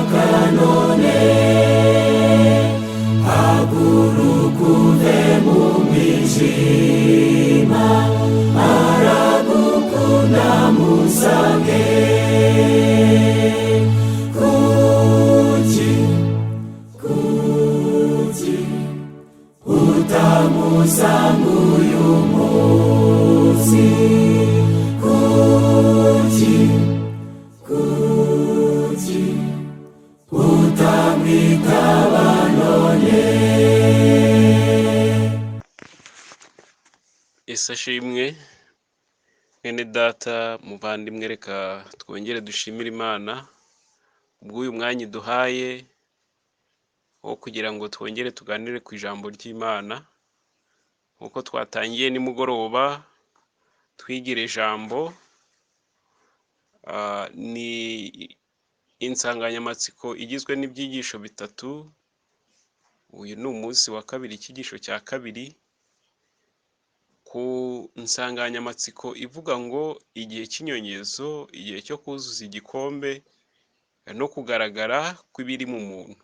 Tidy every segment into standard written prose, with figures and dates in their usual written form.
Aragushaka none. Haguruka uve mu mwijima, aragukunda, musange. Kuki, kuki utamusanga uyu munsi? Kuki, kuki utamwitaba none? Ese ashimwe, mwene data muvandimwe. Reka twongere dushimire Imana ubw'uyu mwanya iduhaye wo kugira ngo twongere tuganire ku ijambo ry'Imana, nk'uko twatangiye nimugoroba twigira ijambo. Ni insanganyamatsiko igizwe n'ibyigisho bitatu. Uyu ni umunsi wa kabiri, icyigisho cya kabiri ku nsanganyamatsiko ivuga ngo igihe cy'inyongezo, igihe cyo kuzuza igikombe no kugaragara kw'ibiri mu muntu.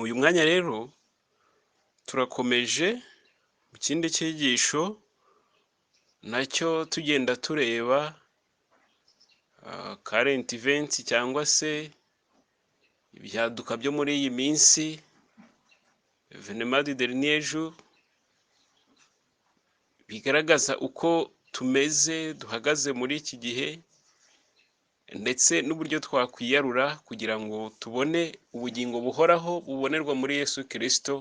Uyu mwanya rero turakomeje mu kindi cyigisho, nacyo tugenda tureba current events cyangwa se ibyaduka byo muri iyi minsi, événements du dernier jour, bigaragaza uko tumeze, duhagaze muri iki gihe, ndetse n'uburyo twakwiyarura kugira ngo tubone ubugingo buhoraho bubonerwa muri Yesu Kirisito,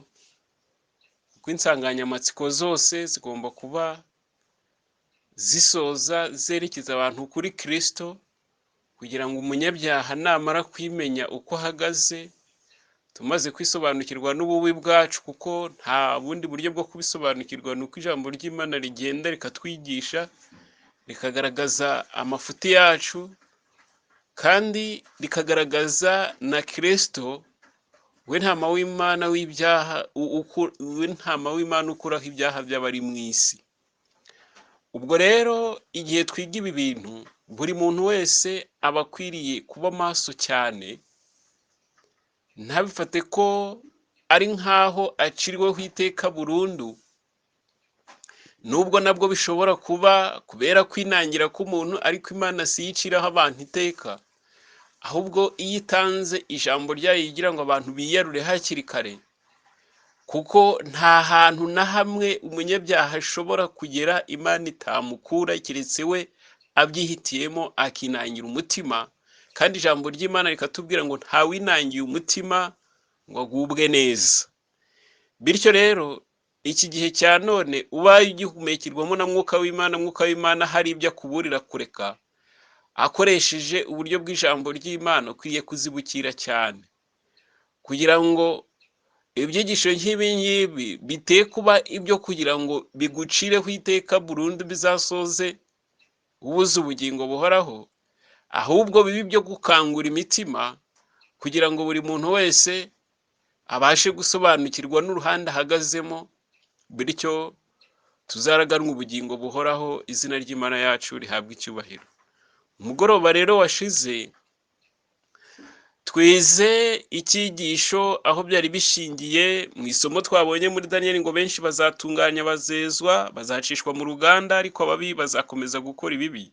kuko insanganyamatsiko zose zigomba kuba zisoza zerekeza abantu kuri Kirisito, kugira ngo umunyabyaha namara kwimenya uko ahagaze, tumaze kwisobanukirwa n'ububi bwacu, kuko nta bundi buryo bwo kubisobanukirwa, ni uko ijambo ry'Imana rigenda rikatwigisha, rikagaragaza amafuti yacu, kandi rikagaragaza na Kirisito, we ntama w'Imana w'ibyaha, we ntama w'Imana ukuraho ibyaha by'abari mu isi. Ubwo rero igihe twiga ibi bintu, buri muntu wese aba akwiriye kuba maso cyane, ntabifate ko ari nk'aho aciriweho iteka burundu, nubwo nabwo bishobora kuba kubera kwinangira k'umuntu, ariko Imana si yo iciraho abantu iteka, ahubwo iyo itanze ijambo ryayo igira ngo abantu biyarure hakiri kare, kuko nta hantu na hamwe umunyabyaha ashobora kugera Imana itamukura, keretse we abyihitiyemo akinangira umutima. Kandi ijambo ry'Imana rikatubwira ngo ntawinangiye umutima ngo agubwe neza. Bityo rero iki gihe cya none ubaye ugihumekerwamo na Mwuka w'Imana, Mwuka w'Imana hari ibyo akuburira kureka akoresheje uburyo bw'ijambo ry'Imana, ukwiye kuzibukira cyane, kugira ngo ibyigisho nk'ibi ngibi biteye kuba ibyo kugira ngo bigucireho iteka burundu, bizasoze ubuze ubugingo buhoraho, ahubwo bibe ibyo gukangura imitima, kugira ngo buri muntu wese abashe gusobanukirwa n'uruhande ahagazemo, bityo tuzaraganwe ubugingo buhoraho. Izina ry'Imana yacu rihabwa icyubahiro. Umugoroba rero washize twize icyigisho aho byari bishingiye mu isomo twabonye muri Daniyeli, ngo benshi bazatunganya bazezwa, bazacishwa mu ruganda, ariko ababi bazakomeza gukora ibibi,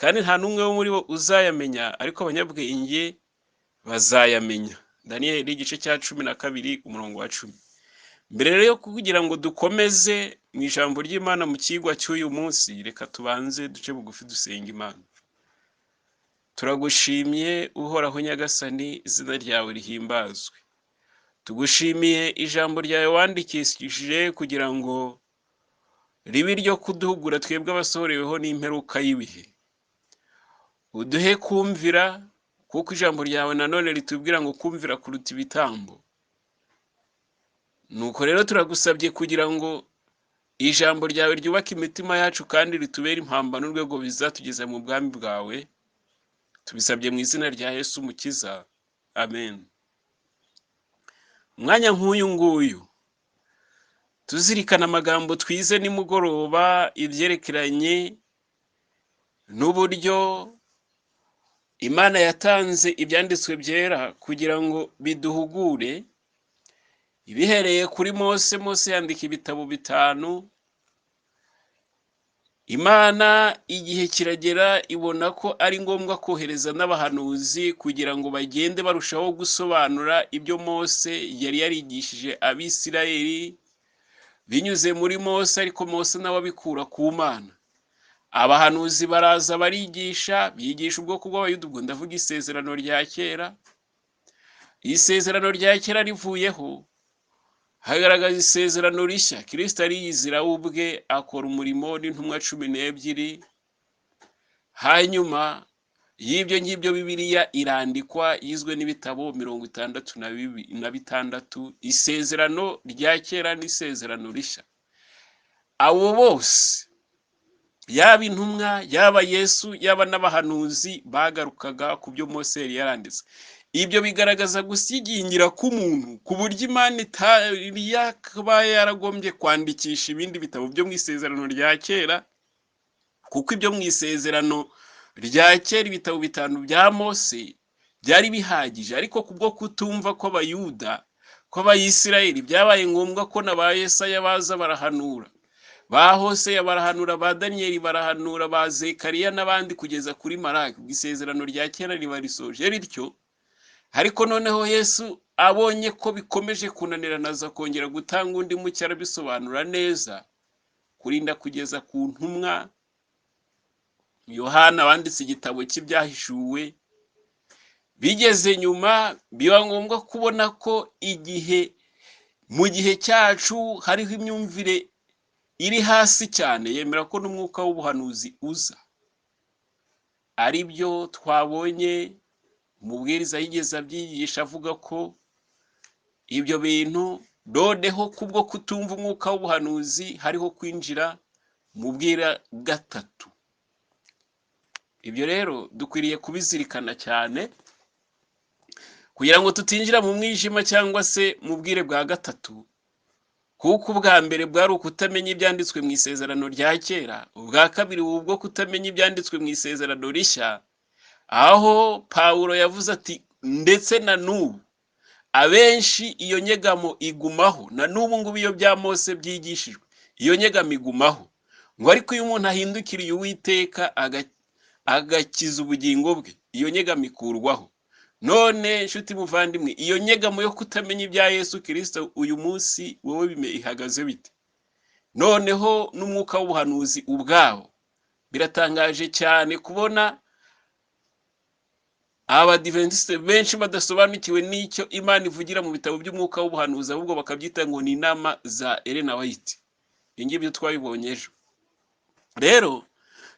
kandi nta n'umwe wo muri bo uzayamenya, ariko abanyabwenge bazayamenya. Daniyeli igice cya 12 umurongo wa 10. Mbere rero yo kugira ngo dukomeze mu ijambo ry'Imana mu kigwa cy'uyu munsi, reka tubanze duce bugufi dusenga Imana. Turagushimye Uhoraho Nyagasani, izina ryawe rihimbazwe. Tugushimiye ijambo ryawe wandikishije kugira ngo ribe iryo kuduhugura twebwe abasohoreweho n'imperuka y'ibihe. Uduhe kumvira, kuko ijambo ryawe nanone ritubwira ngo kumvira kuruta ibitambo. Nuko rero turagusabye kugira ngo ijambo ryawe ryubake imitima yacu kandi ritubere impamba n'urwego bizatugeza mu bwami bwawe. Tubisabye mu izina rya Yesu Umukiza, amen. Umwanya nk'uyu nguyu tuzirikana amagambo twize nimugoroba, ibyerekeranye n'uburyo Imana yatanze ibyanditswe byera kugira ngo biduhugure, ibihereye kuri Mose. Mose yandika ibitabo 5. Imana igihe kiragera ibona ko ari ngombwa kohereza n'abahanuzi kugira ngo bagende barushaho gusobanura ibyo Mose yari yarigishije Abisirayeli binyuze muri Mose, ariko Mose nawe abikura ku Mana. Abahanuzi baraza barigisha, bigisha ubwoko bw'Abayuda. Ubwo ndavuga isezerano rya kera. Isezerano rya kera rivuyeho hagaragaza isezerano rishya. Kristo ariyizira we ubwe, akora umurimo n'intumwa 12. Hanyuma y'ibyo ngibyo Bibiliya irandikwa, yizwe n'ibitabo 66, isezerano rya kera n'isezerano rishya. Abo bose, yaba intumwa, yaba Yesu, yaba n'abahanuzi, bagarukaga ku byo Mose yari yaranditse. Ibyo bigaragaza gusigingira k'umuntu, ku buryo Imana itari yakaba yaragombye kwandikisha ibindi bitabo byo mu isezerano rya kera, kuko ibyo mu isezerano rya kera, ibitabo 5 bya Mose, byari bihagije. Ariko kubwo kutumva kw'Abayuda, kw'Abayisirayeli, byabaye ngombwa ko na ba Yesaya baza barahanura, ba Hoseya barahanura, ba Daniyeli barahanura, ba Zekariya n'abandi kugeza kuri Malaki. Isezerano rya kera riba risoje rityo. Ariko noneho Yesu abonye ko bikomeje kunanirana, aza kongera gutanga undi mucyo, arabisobanura neza, kurinda kugeza ku ntumwa Yohana wanditse igitabo cy'ibyahishuwe. Bigeze nyuma biba ngombwa kubona ko igihe mu gihe cyacu hariho imyumvire iri hasi cyane, yemera ko n'umwuka w'ubuhanuzi uza. Ari byo twabonye umubwiriza yigeze abyigisha, avuga ko ibyo bintu noneho kubwo kutumva umwuka w'ubuhanuzi hariho kwinjira mu bwira gatatu. Ibyo rero dukwiriye kubizirikana cyane kugira ngo tutinjira mu mwijima cyangwa se mu bwire bwa gatatu, kuko ubwa mbere bwari ukutamenya ibyanditswe mu isezerano rya kera, ubwa kabiri ubwo kutamenya ibyanditswe mu isezerano rishya, aho Pawulo yavuze ati ndetse na n'ubu abenshi iyo nyegamo igumaho, na n'ubu ngubu iyo bya Mose byigishijwe iyo nyegamo igumaho, ngo ariko iyo umuntu ahindukiriye Uwiteka agakiza ubugingo bwe, iyo nyegamo ikurwaho. None nshuti muvandimwe, iyo nyegamo yo kutamenya ibya Yesu Kristo uyu munsi wowe ihagaze bite? Noneho n'umwuka w'ubuhanuzi ubwawo, biratangaje cyane kubona Abadiventisite benshi badasobanukiwe n'icyo Imana ivugira mu bitabo by'umwuka w'ubuhanuzi, ahubwo bakabyita ngo ni inama za Elena White. Ibi ngibyo twabibonye ejo. Rero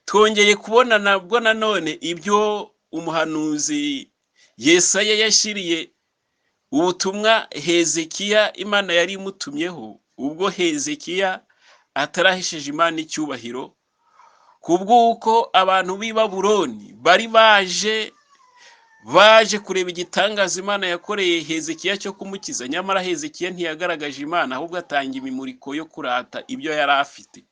twongeye kubona nabwo nanone ibyo umuhanuzi Yesaya yashyiriye ubutumwa Hezekiya Imana yari imutumyeho, ubwo Hezekiya atarahesheje Imana icyubahiro, kubw'uko abantu b'i Babuloni bari baje kureba igitangaza Imana yakoreye Hezekiya cyo kumukiza. Nyamara Hezekiya ntiyagaragaje Imana, ahubwo atanga imimuriko yo kurata ibyo yari afite.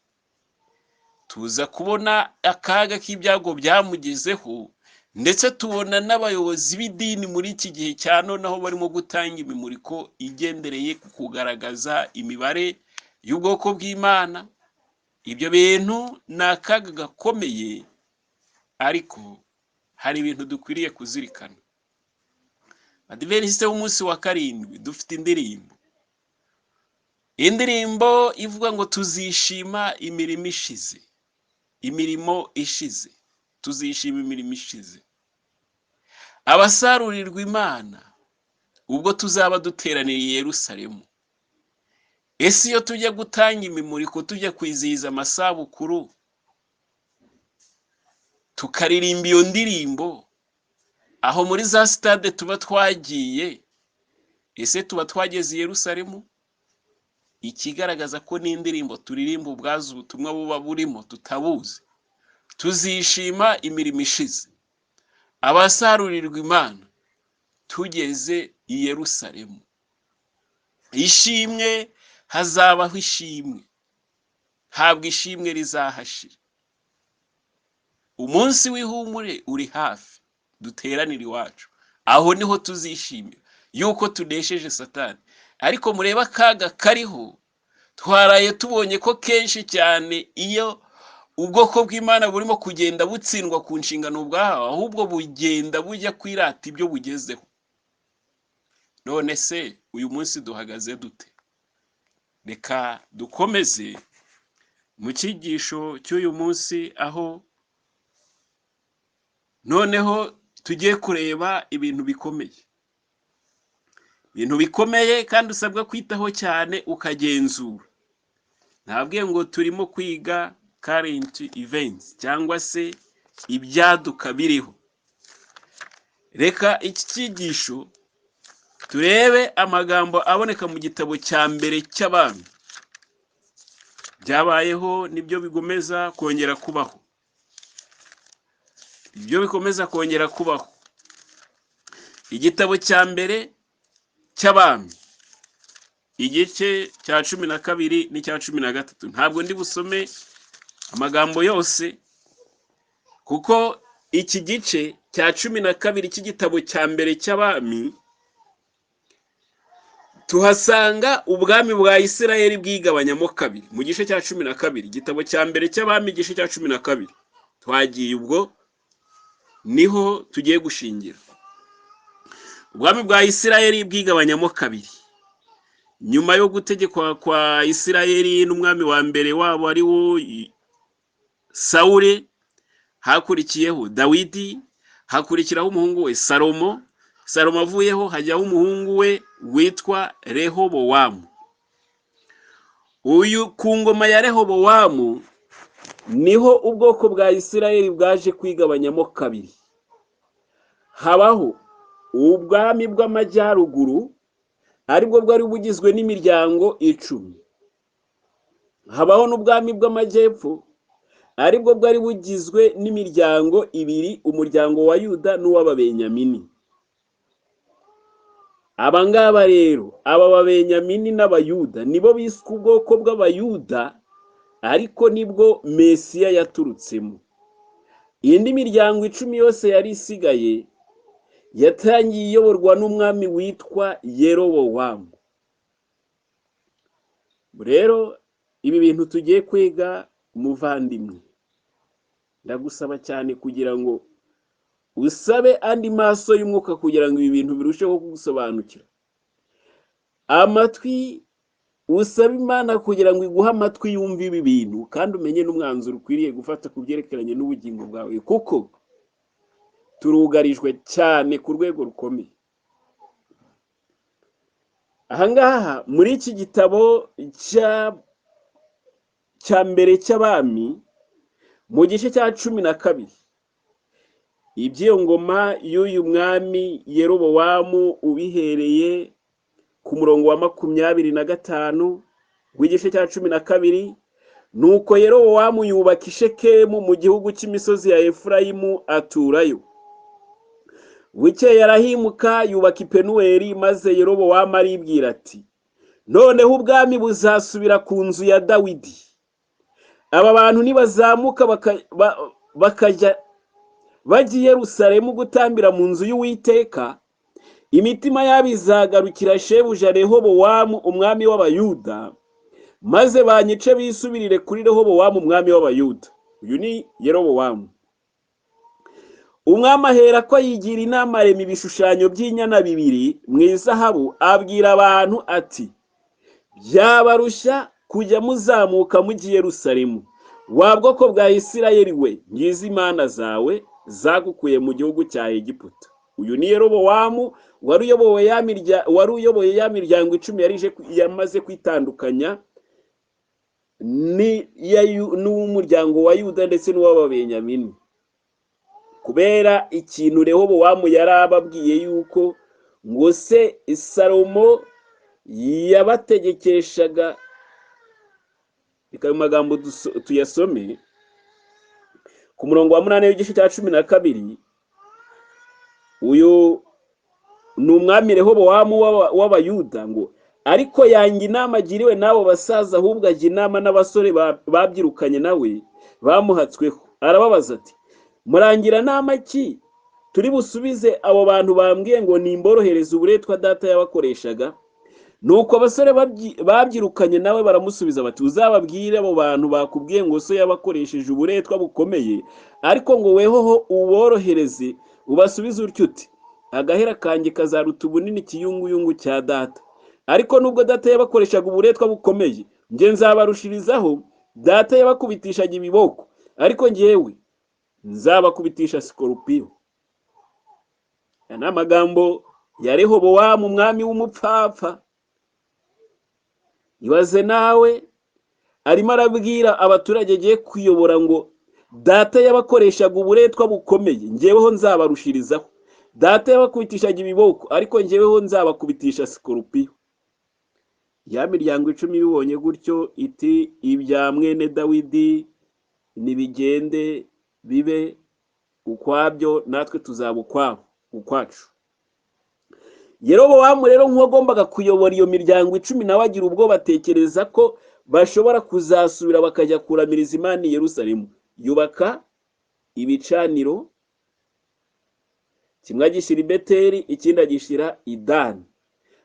Tuza kubona akaga k'ibyago byamugezeho, ndetse tubona n'abayobozi b'idini muri iki gihe cya none aho barimo gutanga imimuriko igendereye ku kugaragaza imibare y'ubwoko bw'Imana. Ibyo bintu ni akaga gakomeye, ariko hari ibintu dukwiriye kuzirikana. Abadiventisite b'umunsi wa 7 dufite indirimbo, indirimbo ivuga ngo tuzishima imirimo ishize, imirimo ishize, tuzishima imirimo ishize. Abasarurirwa Imana ubwo tuzaba duteraniye i Yerusalemu. Ese iyo tujya gutanga imimuriko, tujya kwizihiza amasabukuru, tukaririmba iyo ndirimbo aho muri za stade tuba twagiye, ese tuba twageze i Yerusalemu? Ikigaragaza ko n'indirimbo turirimba ubwazo ubutumwa buba burimo tutabuzi. Tuzishima imirimo ishize, abasarurirwa Imana tugeze i Yerusalemu. Ishimwe, hazabaho ishimwe, ntabwo ishimwe rizahashira. Umunsi w'ihumure uri hafi. Duteranire iwacu, aho niho tuzishimira yuko tunesheje Satani. Ariko murebe akaga kariho. Twaraye tubonye ko kenshi cyane iyo ubwoko bw'Imana burimo kugenda butsindwa ku nshingano bwahawe, ahubwo bugenda bujya kwirata ibyo bugezeho. None se uyu munsi duhagaze dute? Reka dukomeze mu cyigisho cy'uyu munsi, aho noneho tugiye kureba ibintu bikomeye, ibintu bikomeye kandi usabwa kwitaho cyane ukagenzura. Ntabwo ngo turimo kwiga current events cyangwa se ibyaduka biriho. Reka iki cyigisho turebe amagambo aboneka mu gitabo cya mbere cy'Abami. Byabayeho nibyo bigomeza kongera kubaho, ibyo bikomeza kongera kubaho. Igitabo cya mbere cy'Abami, igice cya 12 n'icya 13. Ntabwo ndi busome amagambo yose, kuko iki gice cya 12 cy'igitabo cya mbere cy'Abami tuhasanga ubwami bwa Isirayeli bwigabanyamo kabiri. Mu gice cya 12, igitabo cya mbere cy'Abami, igice cya 12, twagiye ubwo niho tugiye gushingira. Ubwami bwa Isirayeli bwigabanyamo kabiri nyuma yo gutegekwa kwa Isirayeli n'umwami wa mbere wabo ari wo Sawuli, hakurikiyeho Dawidi, hakurikiraho umuhungu we Salomo. Salomo avuyeho hajyaho umuhungu we witwa Rehobowamu. Uyu ku ngoma ya Rehobowamu niho ubwoko bwa Isirayeli bwaje kwigabanyamo kabiri. Habaho ubwami bw'amajyaruguru, aribwo bwari bugizwe n'imiryango 10. Habaho n'ubwami bw'amajyepfo, aribwo bwari bugizwe n'imiryango 2, umuryango wa Yuda n'uw'Ababenyamini. Aba ngaba rero, aba Babenyamini n'Abayuda nibo biswe ubwoko bw'Abayuda, ariko nibwo Mesiya yaturutsemo. Indi miryango 10 yose yari isigaye yatangiye iyoborwa n'umwami witwa Yerobowamu. Rero ibi bintu tugiye kwiga, muvandimwe, ndagusaba cyane kugira ngo usabe andi maso y'umwuka kugira ngo ibi bintu birusheho kugusobanukira. Amatwi, usabe Imana kugira ngo iguhe amatwi yumve ibi bintu, kandi umenye n'umwanzuro ukwiriye gufata ku byerekeranye n'ubugingo bwawe, kuko turugarijwe cyane ku rwego rukomeye. Ahangaha muri iki gitabo cya mbere cy'Abami, mu gice cya 12, iby'iyo ngoma y'uyu mwami Yerobowamu ubihereye ku murongo wa 25 w'igice cya 12, nuko Yerobowamu yubaka i Shekemu mu gihugu cy'imisozi ya Efurayimu aturayo. Bukeye arahimuka yubaka i Penuweli, maze Yerobowamu aribwira ati: noneho ubwami buzasubira ku nzu ya Dawidi. Aba bantu nibazamuka bakajya bajya i Yerusalemu gutambira mu nzu y'Uwiteka, imitima yabo izagarukira shebuja Rehobowamu umwami w'Abayuda, maze banyice bisubirire kuri Rehobowamu umwami w'Abayuda. Uyu ni Yerobowamu. Umwami ahera ko yigira inama, arema ibishushanyo by'inyana 2 mu izahabu, abwira abantu ati: byabarushya kujya muzamuka mujya i Yerusalemu, wa bwoko bwa Isirayeli we, ngizi imana zawe zagukuye mu gihugu cya Egiputa. Uyu ni Yerobowamu wari uyoboye ya miryango 10 yari yamaze kwitandukanya n'uw'umuryango wa Yuda ndetse n'uw'Ababenyamini. Kubera ikintu Rehobowamu yari ababwiye yuko ngo se Salomo yabategekeshaga. Reka ayo magambo tuyasome ku murongo wa 8 w'igice cya 12. Uyu ni umwami Rehobowamu w'Abayuda, ngo ariko yanga inama agiriwe n'abo basaza, ahubwo ajya inama n'abasore babyirukanye nawe bamuhatsweho. Arababaza ati: murangira nama ki Turi busubize abo bantu bambwiye ngo nimborohereze uburetwa data yabakoreshaga? Nuko abasore babyirukanye nawe baramusubiza bati: uzababwire abo bantu bakubwiye ngo so yabakoresheje uburetwa bukomeye, ariko ngo wehoho uborohereze, ubasubize utyo uti: agahera kanjye kazaruta ubunini ikiyunguyungu cya data. Ariko nubwo data yabakoreshaga uburetwa bukomeye, njye nzabarushirizaho. Data yabakubitishaga ibiboko, ariko njyewe nzabakubitisha sikorupiyo. Aya ni amagambo ya Rehobowamu, umwami w'umupfapfa. Ibaze nawe, arimo arabwira abaturage agiye kuyobora ngo data yabakoreshaga uburetwa bukomeye, njyeweho nzabarushirizaho. Data yabakubitishaga ibiboko, ariko njyeweho nzabakubitisha sikorupiyo. Ya miryango 10 ibibonye gutyo iti: ibya mwene Dawidi nibigende bibe ukwabyo, natwe tuzaba ukwabo ukwacu. Yerobowamu rero nk'uwagombaga kuyobora iyo miryango 10, nawe agira ubwo batekereza ko bashobora kuzasubira bakajya kuramiriza Imana i Yerusalemu. Yubaka ibicaniro, kimwe agishyira i Beteli, ikindi agishyira i Dani.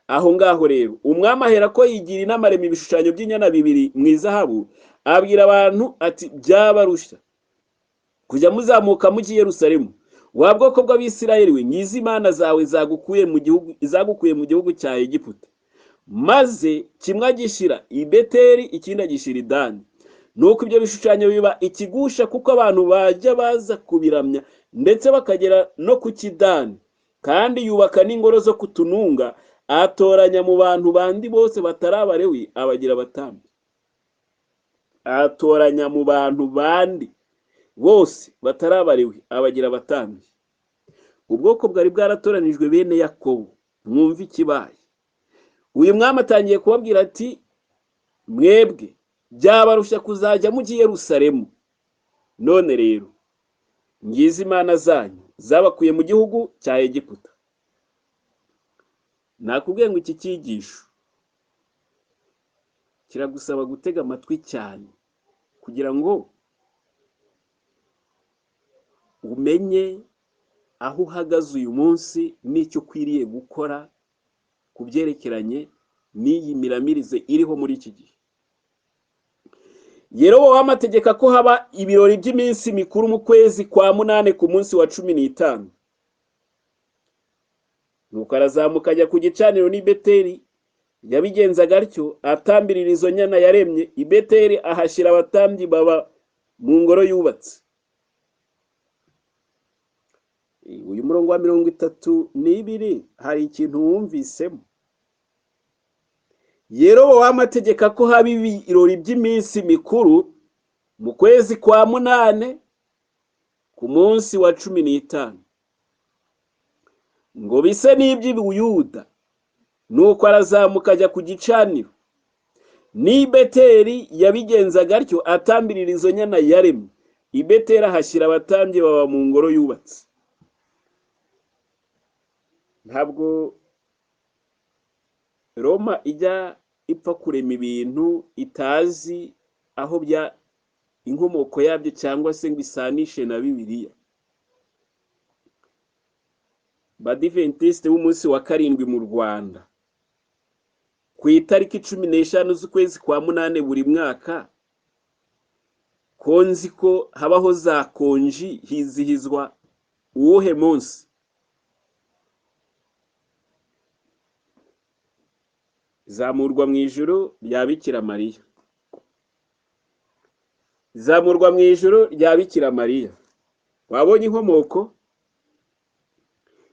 Aho ngaho rero umwami ahera ko yigira inama, arema ibishushanyo by'inyana 2 mu izahabu, abwira abantu ati: byabarushya kujya muzamuka mujyi Yerusalemu, wa bwoko bw'Abisirayeli we, ngizi imana zawe zagukuye mu gihugu cya Egiputa. Maze kimwe agishyira i Beteli, ikindi agishyira i Dani. Nuko ibyo bishushanyo biba ikigusha, kuko abantu bajya baza kubiramya ndetse bakagera no ku Kidani. Kandi yubaka n'ingoro zo kutununga, atoranya mu bantu bandi bose batari Abalewi abagira abatambyi. Atoranya mu bantu bandi bose batari Abalewi abagira abatambyi. Ubwoko bwari bwaratoranijwe bene Yakobo. Mwumve ikibaye. Uyu mwami atangiye kubabwira ati: mwebwe byabarushya kuzajya mujyi Yerusalemu. None rero ngize imana zanyu zabakuye mu gihugu cya Egiputa. Nakubwiye ngo iki cyigisho kiragusaba gutega amatwi cyane kugira ngo umenye aho uhagaze uyu munsi n'icyo ukwiriye gukora ku byerekeranye n'iyi miramirize iriho muri iki gihe. Yerobowamu ategeka ko haba ibirori by'iminsi mikuru mu kwezi kwa 8 ku munsi wa 15. Nuko arazamuka ajya ku gicaniro n'i Beteli. Yabigenzaga atyo, atambirira izo nyana yaremye i Beteli, ahashyira abatambyi baba mu ngoro yubatse. Uyu murongo wa 32 hari ikintu wumvisemo. Yerobowamu ategeka ko haba ibirori by'iminsi mikuru mu kwezi kwa 8 ku munsi wa 15, ngo bise n'iby'Ubuyuda. Nuko arazamuka ajya ku gicaniro n'i Beteli. Yabigenzaga atyo, atambirira izo nyana yaremye i Beteli, ahashyira abatambyi baba mu ngoro yubatse. Ntabwo Roma ijya ipfa kurema ibintu itazi aho bya inkomoko yabyo cyangwa se ngo isanishe na Bibiliya. Badiventiste b'umunsi wa 7 mu Rwanda, ku itariki 15 z'ukwezi kwa 8 buri mwaka, ko nzi ko habaho za konji, hizihizwa uwuhe munsi? Zamurwa mu ijuru rya Bikira Mariya. Zamurwa mu ijuru rya Bikira Mariya. Wabonye inkomoko?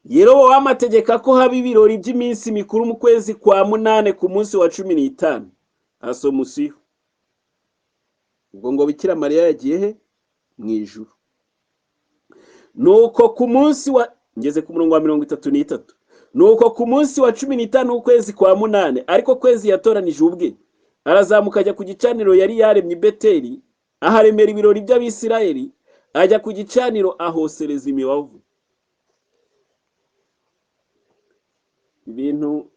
Yerobowamu ategeka ko haba ibirori by'iminsi mikuru mu kwezi kwa 8 ku munsi wa 15. Asomusiyo. Ubwo ngo Bikira Mariya yagiye he? Mu ijuru. Nuko ku munsi wa, ngeze ku murongo wa 33. Nuko ku munsi wa 15 w'ukwezi kwa 8, ariko kwezi yatoranije ubwe, arazamuka ajya ku gicaniro yari yaremye i Beteli, aharemera ibirori by'Abisirayeli, ajya ku gicaniro ahosereza imibavu. Ibintu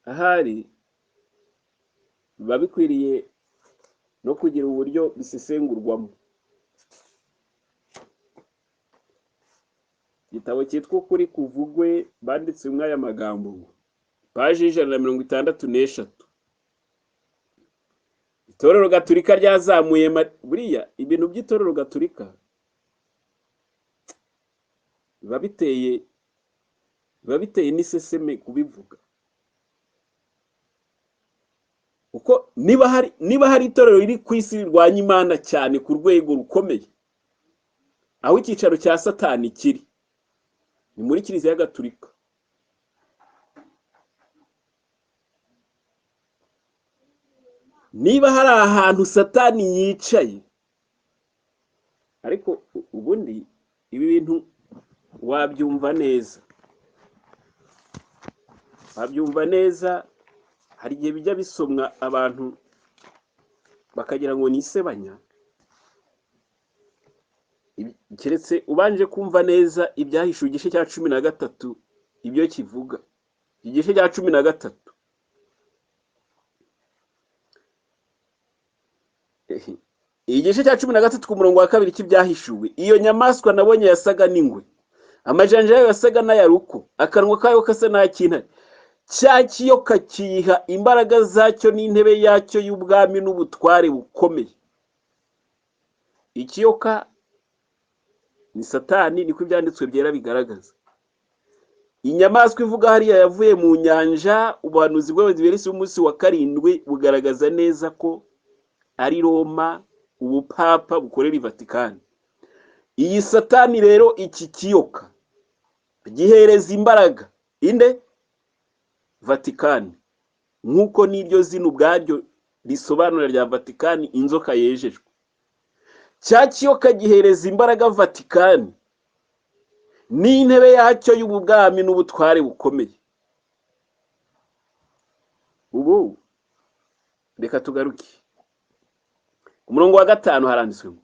ahari biba bikwiriye no kugira uburyo bisesengurwamo. Igitabo cyitwa Ukuri Kuvugwe banditse umwe aya magambo ngo paji 163. Itorero Gatulika ryazamuye buriya ibintu by'itorero Gatulika biba biteye n'iseseme kubivuga. Uko niba hari itorero riri ku isi rirwanya Imana cyane ku rwego rukomeye, aho icyicaro cya Satani kiri ni muri Kiliziya Gatulika. Niba hari ahantu Satani yicaye, ariko ubundi ibi bintu wabyumva neza, hari igihe bijya bisomwa abantu bakagira ngo ni isebanya, keretse ubanje kumva neza ibyahishuwe igice cya 13 ibyo kivuga. Igice cya 13 igice cya 13 ku murongo wa 2 cy'ibyahishuwe, iyo nyamaswa nabonye yasaga n'ingwe, amajanja yayo yasaga n'ayaruko, akanwa kayo kasa n'ak'intare. Cya kiyoka kiyiha imbaraga zacyo n'intebe yacyo y'ubwami n'ubutware bukomeye. Ikiyoka ni Satani, niko ibyanditswe byera bigaragaza. Inyamaswa ivuga hariya yavuye mu nyanja, ubuhanuzi bw'Abadiventisiti b'umunsi wa 7 bugaragaza neza ko ari Roma, ubupapa bukorera i Vatikani. Iyi Satani rero, iki kiyoka gihereza imbaraga inde? Vatikani, nk'uko n'iryo zina ubwaryo risobanura rya Vatikani, inzoka yejejwe. Cya kiyoka gihereza imbaraga Vatikani n'intebe yacyo y'ubwami n'ubutware bukomeye. Ubu reka tugaruke ku murongo wa 5, haranditswe ngo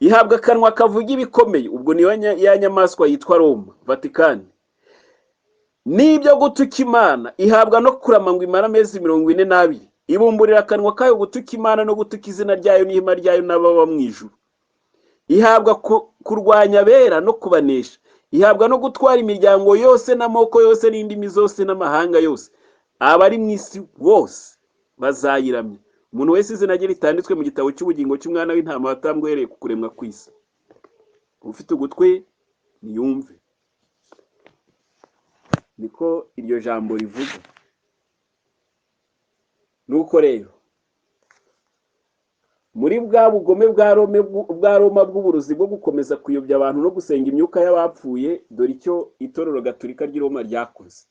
ihabwa akanwa kavuga ibikomeye, ubwo niyo ya nyamaswa yitwa Roma, Vatikani, n'ibyo gutuka Imana, ihabwa no kurama ngo imara amezi 42, ibumburira akanwa kayo gutuka Imana no gutuka izina ryayo n'ihema ryayo n'ababa mu ijuru. Ihabwa kurwanya abera no kubanesha, ihabwa no gutwara imiryango yose n'amoko yose n'indimi zose n'amahanga yose. Abari mu isi bose bazayiramya. Umuntu wese izina rye ritanditswe mu gitabo cy'ubugingo cy'umwana w'intama watambwe uhereye ku kuremwa kw'isi. Ufite ugutwi niyumve. Niko iryo jambo rivuga. Nuko rero muri bwa bugome bwa Roma bw'uburozi bwo gukomeza kuyobya abantu no gusenga imyuka y'abapfuye, dore icyo itorero Gatulika ry'i Roma ryakoze.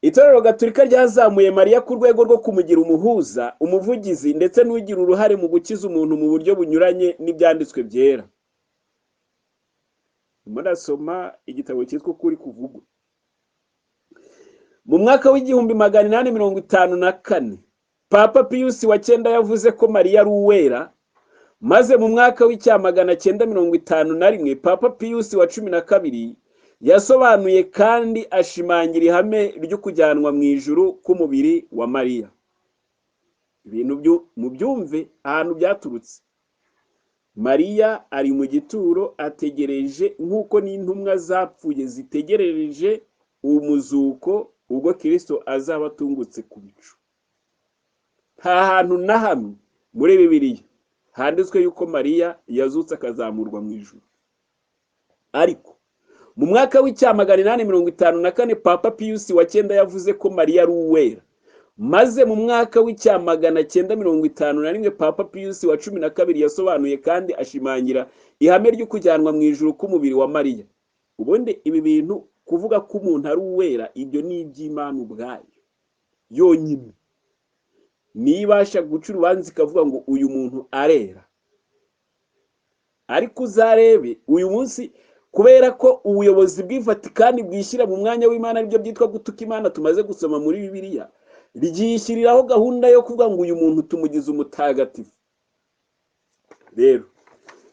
Itorero Gatulika ryazamuye Mariya ku rwego rwo kumugira umuhuza, umuvugizi ndetse n'ugira uruhare mu gukiza umuntu mu buryo bunyuranye n'ibyanditswe byera. Murasoma igitabo cyitwa Ukuri Kuvugwa. Mu mwaka w'1854 Papa Pius wa 9 yavuze ko Mariya ari uwera, maze mu mwaka w'1951 Papa Pius wa 12 yasobanuye kandi ashimangira ihame ryo kujyanwa mu ijuru k'umubiri wa Mariya. Ibintu mubyumve ahantu byaturutse. Mariya ari mu gituro ategereje nk'uko n'intumwa zapfuye zitegerereje umuzuko ubwo Kristo azaba atungutse ku bicu. Nta hantu na hamwe muri Bibiliya handitswe yuko Mariya yazutse akazamurwa mu ijuru. Ariko mu mwaka w'1854 Papa Pius wa 9 yavuze ko Mariya ari uwera, maze mu mwaka w'1951 Papa Pius wa 12 yasobanuye kandi ashimangira ihame ryo kujyanwa mu ijuru k'umubiri wa Mariya. Ubundi ibi bintu kuvuga ko umuntu ari uwera, ibyo ni iby'Imana ubwayo yonyine. Nibasha guca urubanza ikavuga ngo uyu muntu arera. Ariko uzarebe uyu munsi, kubera ko ubuyobozi bw'Ivatikani bwishyira mu mwanya w'Imana, aribyo byitwa gutuka Imana tumaze gusoma muri Bibiliya, ryishyiriraho gahunda yo kuvuga ngo uyu muntu tumugize umutagatifu. Rero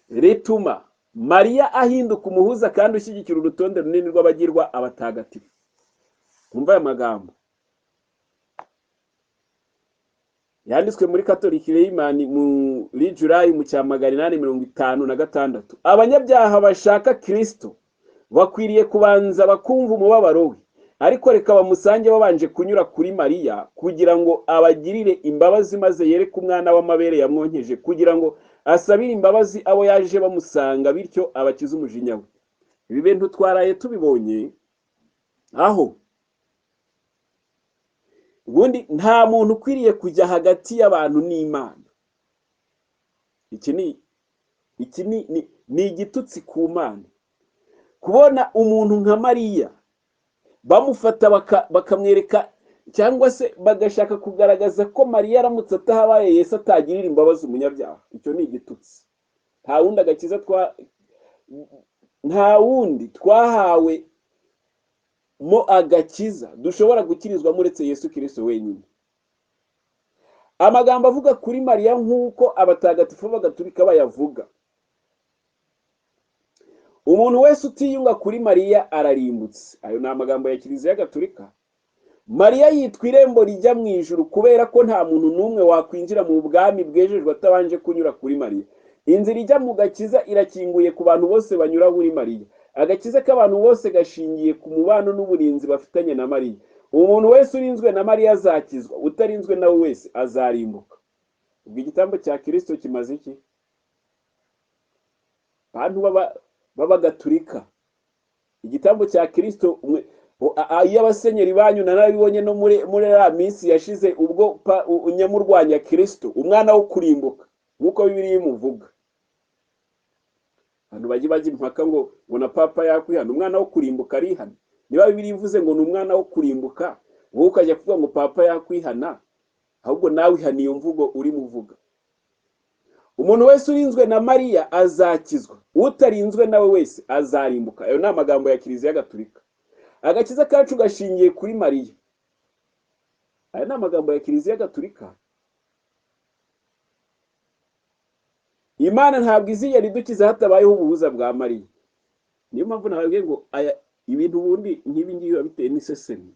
rituma Mariya ahinduka umuhuza kandi ushyigikira urutonde runini rw'abagirwa abatagatifu. Mwumva aya magambo yanditswe muri Catholic Layman muri July mu 1856. Abanyabyaha bashaka Kristo Bakwiriye kubanza bakumva umubabaro we, ariko reka bamusange babanje kunyura kuri Mariya kugira ngo abagirire imbabazi, maze yereke umwana w'amabere yamwonkeje, kugira ngo asabire imbabazi abo yaje bamusanga, bityo abakize umujinya we. Ibi bintu twaraye tubibonye, aho ubundi nta muntu ukwiriye kujya hagati y'abantu n'Imana. Iki ni igitutsi ku Mana. Kubona umuntu nka Mariya bamufata bakamwereka, cyangwa se bagashaka kugaragaza ko Mariya aramutse atahabaye Yesu atagirira imbabazi umunyabyaha, icyo ni igitutsi. Nta wundi agakiza nta wundi twahawe mo agakiza dushobora gukirizwa muretse Yesu Kristo wenyine. Amagambo avuga kuri Mariya nk'uko abatagatifu b'Abagatulika bayavuga: umuntu wese utiyunga kuri Mariya ararimbutse. Ayo ni amagambo ya Kiliziya Gatulika. Mariya yitwa irembo rijya mu ijuru kubera ko nta muntu n'umwe wakwinjira mu bwami bwejejwe atabanje kunyura kuri Mariya. Inzira ijya mu gakiza irakinguye ku bantu bose banyura muri Mariya. Agakiza k'abantu bose gashingiye ku mubano n'uburinzi bafitanye na Mariya. Umuntu wese urinzwe na Mariya azakizwa, utarinzwe nawe wese azarimbuka. Ubwo igitambo cya Kristo kimaze iki? Bantu b'Abagatulika, igitambo cya Kristo iyo abasenyeri banyu narabibonye no muri ya minsi yashize, ubwo unyamurwanya Kristo, umwana wo kurimbuka nk'uko Bibiliya imuvuga. Abantu bajye bajya impaka ngo na papa yakwihana, umwana wo kurimbuka arihana. Niba Bibiliya ivuze ngo ni umwana wo kurimbuka, wowe ukajya kuvuga ngo papa yakwihana, ahubwo nawe ihana iyo mvugo urimo uvuga. Umuntu wese urinzwe na Mariya azakizwa, utarinzwe nawe wese azarimbuka. Ayo ni amagambo ya Kiliziya Gatulika. Agakiza kacu gashingiye kuri Mariya. Aya ni amagambo ya Kiliziya Gatulika. Imana ntabwo izigera idukiza hatabayeho ubuhuza bwa Mariya. Niyo mpamvu nababwiye ngo aya ibintu ubundi nk'ibi ngibi biba biteye n'isesemi.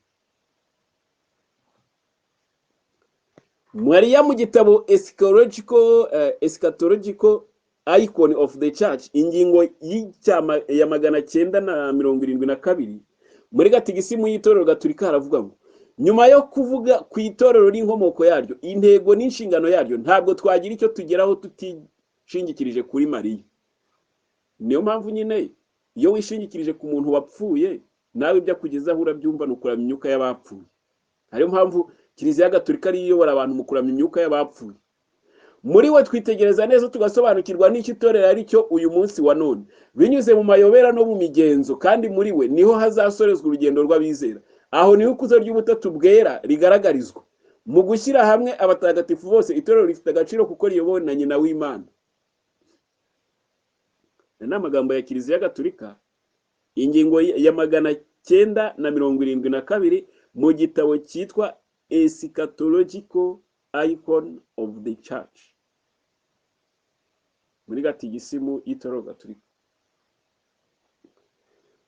Mariya mu gitabo Eschatological Icon of the Church, ingingo ya 972 muri gatigisimu y'itorero Gatulika haravuga ngo nyuma yo kuvuga ku itorero n'inkomoko yaryo, intego n'inshingano yaryo, ntabwo twagira icyo tugeraho tutishingikirije kuri Mariya. Niyo mpamvu nyine iyo wishingikirije ku muntu wapfuye, nawe ibyo akugezaho urabyumva, ni ukuramya imyuka y'abapfuye. Ariyo mpamvu Kiliziya Gatulika ariyo iyobora abantu mu kuramya imyuka y'abapfuye. Muri we twitegereza neza tugasobanukirwa n'icyo itorero ari cyo uyu munsi wa none, binyuze mu mayobera no mu migenzo, kandi muri we niho hazasorezwa urugendo rw'abizera. Aho niho ikuzo ry'ubutatu bwera rigaragarizwa mu gushyira hamwe abatagatifu bose. Itorero rifite agaciro kuko riyobowe na nyina w'Imana. Ni amagambo ya Kiliziya Gatulika, ingingo ya 972 mu gitabo cyitwa Eschatological Icon of the Church, muri gatigisimu y'itorero Gatulika.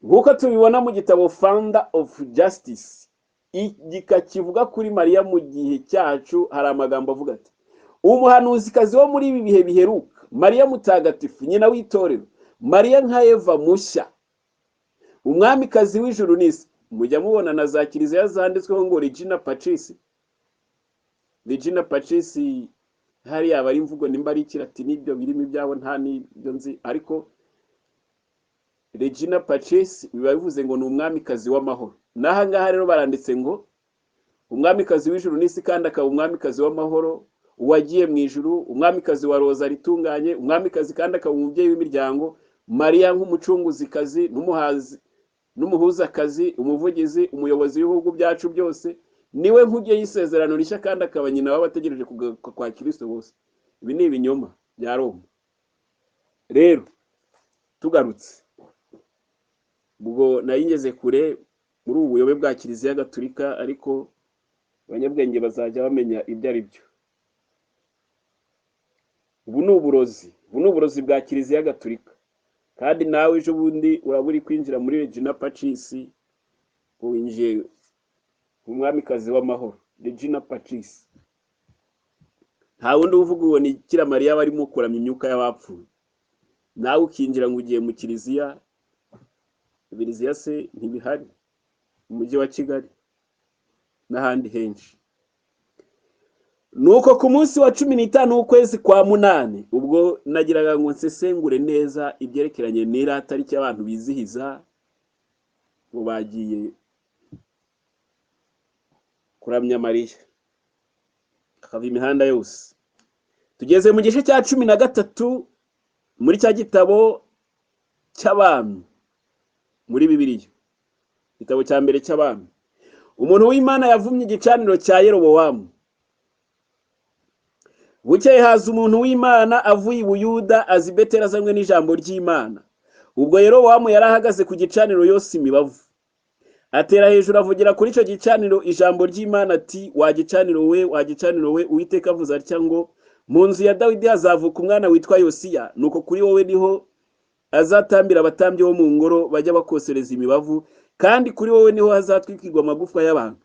Nk'uko tubibona mu gitabo Founder of Justice, igika kivuga kuri Mariya mu gihe cyacu, hari amagambo avuga ati: umuhanuzikazi wo muri ibi bihe biheruka, Mariya mutagatifu, nyina w'itorero, Mariya nka Eva mushya, umwamikazi w'ijuru n'isi. Mujya mubona na za kiliziya zanditsweho ngo Regina Pacis. Regina Pacis hariya aba ari imvugo nimba ari ikilatini, ibyo birimo ibyabo nta n'ibyo nzi, ariko Regina Pacis biba bivuze ngo ni umwamikazi w'amahoro. N'aha ngaha rero baranditse ngo umwamikazi w'ijuru n'isi kandi akaba umwamikazi w'amahoro, uwagiye mu ijuru, umwamikazi wa roza ritunganye, umwamikazi kandi akaba umubyeyi w'imiryango, Mariya nk'umucunguzikazi n'umuhazi n'umuhuzakazi, umuvugizi, umuyobozi w'ibihugu byacu byose, niwe nkuge y'isezerano rishya kandi akaba nyina w'abategereje kugaruka kwa Kristo bose. Ibi ni ibinyoma bya Roma. Rero tugarutse, ubwo nayingeze kure muri ubu buyobe bwa Kiliziya Gatulika, ariko abanyabwenge bazajya bamenya ibyo ari byo. Ubu ni uburozi, ubu ni uburozi bwa Kiliziya Gatulika. Kandi nawe ejo bundi uraba uri kwinjira muri Regina Pacis, winjiye umwamikazi w'amahoro, Regina Pacis. Nta wundi uvuga uwo ni Bikira Mariya barimo kuramya imyuka y'abapfuye. Nawe ukinjira ngo ugiye mu kiliziya, Biriziya se ntibihari mu mujyi wa Kigali n'ahandi henshi. Nuko ku munsi wa 15 w'ukwezi kwa 8, ubwo nagiraga ngo nsesengure neza ibyerekeranye n'iriya tariki abantu bizihiza ngo bagiye kuramya Mariya, akava imihanda yose. Tugeze mu gice cya 13 muri cya gitabo cy'Abami muri Bibiliya, igitabo cya mbere cy'Abami. Umuntu w'Imana yavumye igicaniro cya Yerobowamu. Bukeye haza umuntu w'Imana avuye i Buyuda aza i Beteli azanywe n'ijambo ry'Imana. Ubwo Yerobowamu yari ahagaze ku gicaniro yose imibavu, atera hejuru avugira kuri icyo gicaniro ijambo ry'Imana ati: wa gicaniro we, wa gicaniro we, Uwiteka avuze atya ngo mu nzu ya Dawidi hazavuka umwana witwa Yosiya, nuko kuri wowe niho azatambira abatambyi bo mu ngoro bajya bakosereza imibavu, kandi kuri wowe niho hazatwikirwa amagufwa y'abantu.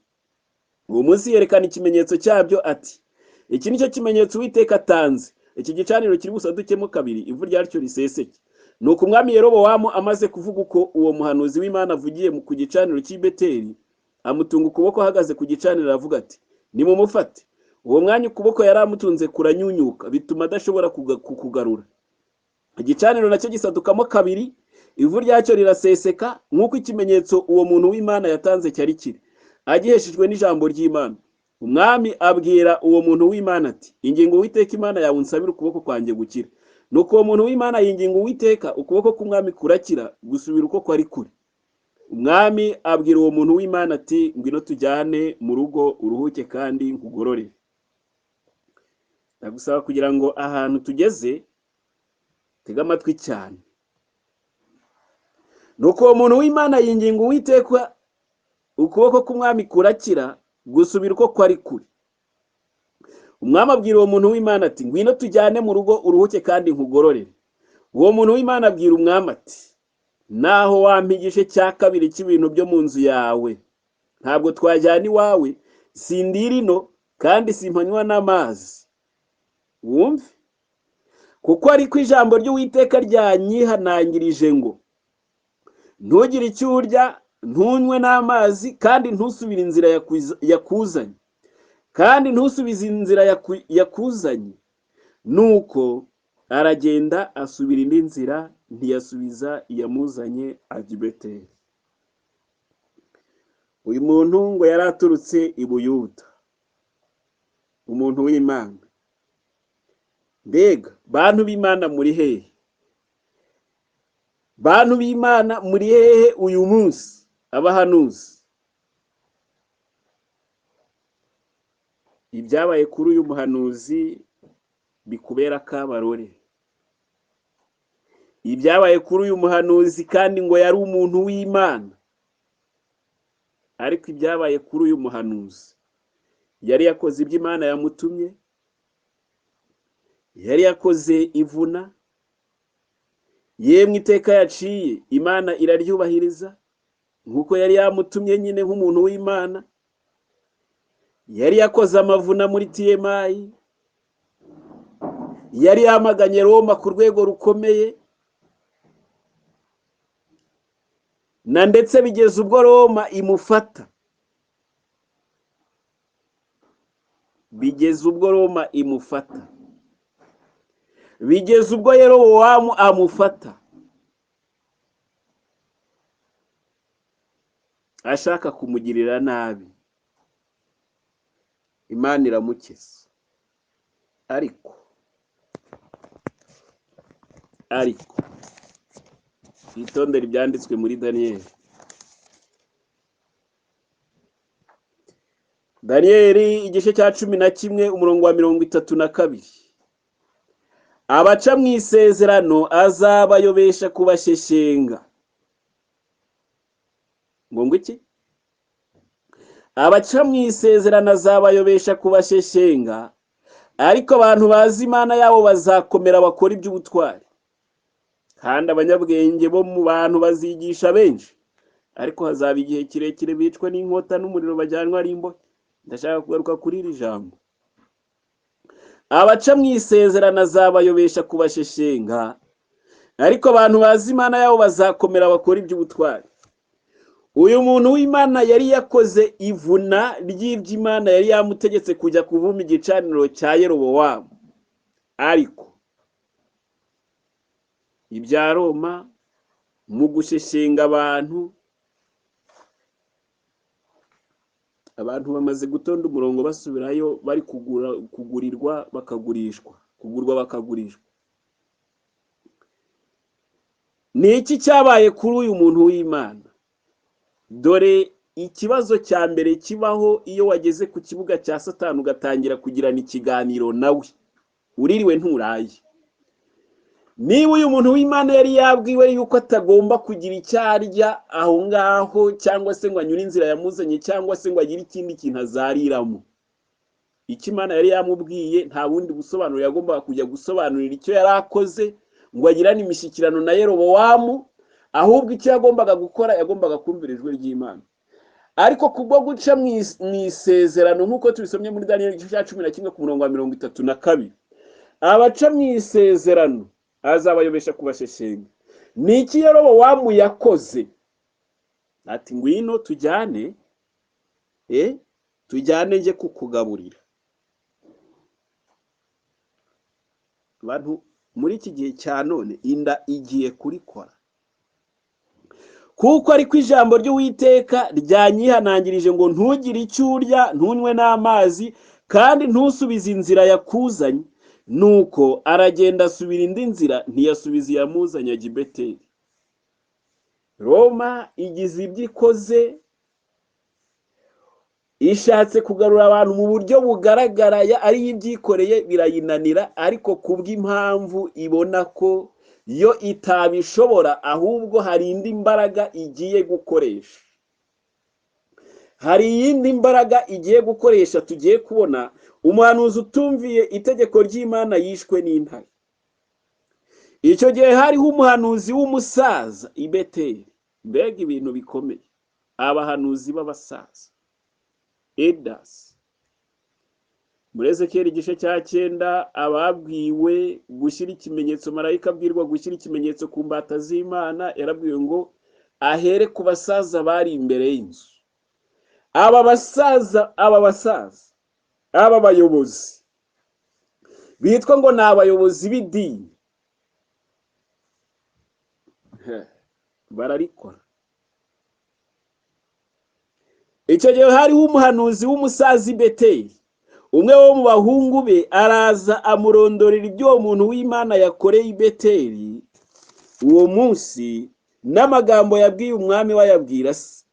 Uwo munsi yerekana ikimenyetso cyabyo ati: iki nicyo kimenyetso Uwiteka atanze, iki gicaniro kiri busadukemo kabiri, ivu ryacyo riseseke. Nuko umwami Yerobowamu amaze kuvuga uko uwo muhanuzi w'Imana avugiye ku gicaniro cy'i Beteli, amutunga ukuboko ahagaze ku gicaniro aravuga ati: nimumufate. Uwo mwanya ukuboko yari amutunze kuranyunyuka, bituma adashobora kukugarura. Igicaniro nacyo gisadukamo kabiri, ivu ryacyo riraseseka, nk'uko ikimenyetso uwo muntu w'Imana yatanze cyari kiri, agiheshejwe n'ijambo ry'Imana. Umwami abwira uwo muntu w'Imana ati: ingingo Uwiteka Imana yawe unsabire ukuboko kwanjye gukira. Nuko uwo muntu w'Imana yinginga Uwiteka, ukuboko k'umwami kurakira, gusubira uko kwari kuri. Umwami abwira uwo muntu w'Imana ati: ngwino tujyane mu rugo uruhuke kandi nkugororere. Ndagusaba kugira ngo ahantu tugeze tega amatwi cyane. Nuko uwo muntu w'Imana yinginga Uwiteka, ukuboko k'umwami kurakira, gusubira uko kwari kuri. Umwami abwira uwo muntu w'Imana ati: ngwino tujyane mu rugo uruhuke kandi nkugororere. Uwo muntu w'Imana abwira umwami ati: naho wampa igice cya kabiri cy'ibintu byo mu nzu yawe, ntabwo twajyana iwawe, sindira ino kandi simpanywa n'amazi. Wumve, kuko ariko ijambo ry'Uwiteka ryanyihanangirije ngo: ntugire icyo urya, ntunywe n'amazi, kandi ntusubire inzira yakuzanye, kandi ntusubize inzira yakuzanye. Nuko aragenda asubira indi nzira, ntiyasubiza iyamuzanye ajya i Beteli. Uyu muntu ngo yari aturutse i Buyuda, umuntu w'Imana. Mbega bantu b'Imana muri hehe? Bantu b'Imana muri hehe uyu munsi? Abahanuzi, ibyabaye kuri uyu muhanuzi bikubera kabarore. Ibyabaye kuri uyu muhanuzi, kandi ngo yari umuntu w'Imana, ariko ibyabaye kuri uyu muhanuzi, yari yakoze ibyo Imana yamutumye, yari yakoze ivuna, yemwe iteka yaciye Imana iraryubahiriza nkuko yari yamutumye nyine nk'umuntu w'Imana. Yari yakoze amavuna muri TMI, yari yamaganye Roma ku rwego rukomeye, na ndetse bigeze ubwo Roma imufata, bigeze ubwo Roma imufata, bigeze ubwo Yerobowamu amufata ashaka kumugirira nabi. Imana iramukiza. Ariko itondere ibyanditswe muri Daniyeli. Daniyeli igice cya 11 umurongo wa 32. Abaca mu isezerano azabayobesha kubasheshenga. Ngo iki? Abaca mu isezerano azabayobesha kubasheshenga, ariko abantu bazi Imana yabo bazakomera bakora iby'ubutwari. Kandi abanyabwenge bo mu bantu bazigisha benshi, ariko hazaba igihe kirekire bicwa n'inkota n'umuriro bajyanwa ari imbohe. Ndashaka kugaruka kuri iri jambo. Abaca mu isezerano azabayobesha kubasheshenga, ariko abantu bazi Imana yabo bazakomera bakora iby'ubutwari. Uyu muntu w'Imana yari yakoze ivuna ry'iby'Imana yari yamutegetse kujya kuvuma igicaniro cya Yerobowamu, ariko ibya Roma mu gusheshenga abantu, abantu bamaze gutonda umurongo basubirayo, bari kugurirwa bakagurishwa, kugurwa bakagurishwa. Ni iki cyabaye kuri uyu muntu w'Imana? Dore ikibazo cya mbere kibaho iyo wageze ku kibuga cya Satani ugatangira kugirana ikiganiro nawe, uririwe nturaye. Niba uyu muntu w'Imana yari yabwiwe yuko atagomba kugira icyo arya aho ngaho, cyangwa se ngo anyure inzira yamuzanye, cyangwa se ngo agire ikindi kintu azariramo, icyo Imana yari yamubwiye nta bundi busobanuro yagombaga kujya gusobanurira icyo yari akoze ngo agirane imishyikirano na Yerobowamu, ahubwo icyo yagombaga gukora yagombaga kumvira ijwi ry'Imana. Ariko kubwo guca mu isezerano, nk'uko tubisomye muri Daniyeli igice cya 11 ku murongo wa 32, abaca mu isezerano azabayobesha kubasheshenga. Ni iki Yerobowamu yakoze? Ati ngwino tujyane, tujyane njye kukugaburira. Abantu muri iki gihe cya none inda igiye kurikora, kuko ariko ijambo ry'Uwiteka ryanyihanangirije ngo ntugire icyo urya, ntunywe n'amazi, kandi ntusubize inzira yakuzanye. Nuko aragenda asubira indi nzira, ntiyasubiza iyamuzanye ajya i Beteli. Roma igize ibyo ikoze, ishatse kugarura abantu mu buryo bugaragara, ari ibyikoreye birayinanira, ariko kubw'impamvu ibona ko yo itabishobora, ahubwo hari indi mbaraga igiye gukoresha. Hari iyindi mbaraga igiye gukoresha tugiye kubona. Umuhanuzi utumviye itegeko ry'Imana yishwe n'intare. Icyo gihe hariho umuhanuzi w'umusaza i Beteli. Mbega ibintu bikomeye, abahanuzi b'abasaza, elders. Muri Ezekiyeli igice cya 9 ababwiwe gushyira ikimenyetso, marayika abwirwa gushyira ikimenyetso ku mbata z'Imana, yarabwiwe ngo ahere ku basaza bari imbere y'inzu. Aba basaza, aba bayobozi bitwa ngo ni abayobozi b'idini, bararikora. Icyo gihe hariho umuhanuzi w'umusaza i Beteli, umwe wo mu bahungu be araza amurondorera ibyo uwo muntu w'Imana yakoreye i Beteli uwo munsi, n'amagambo yabwiye umwami wayabwira se.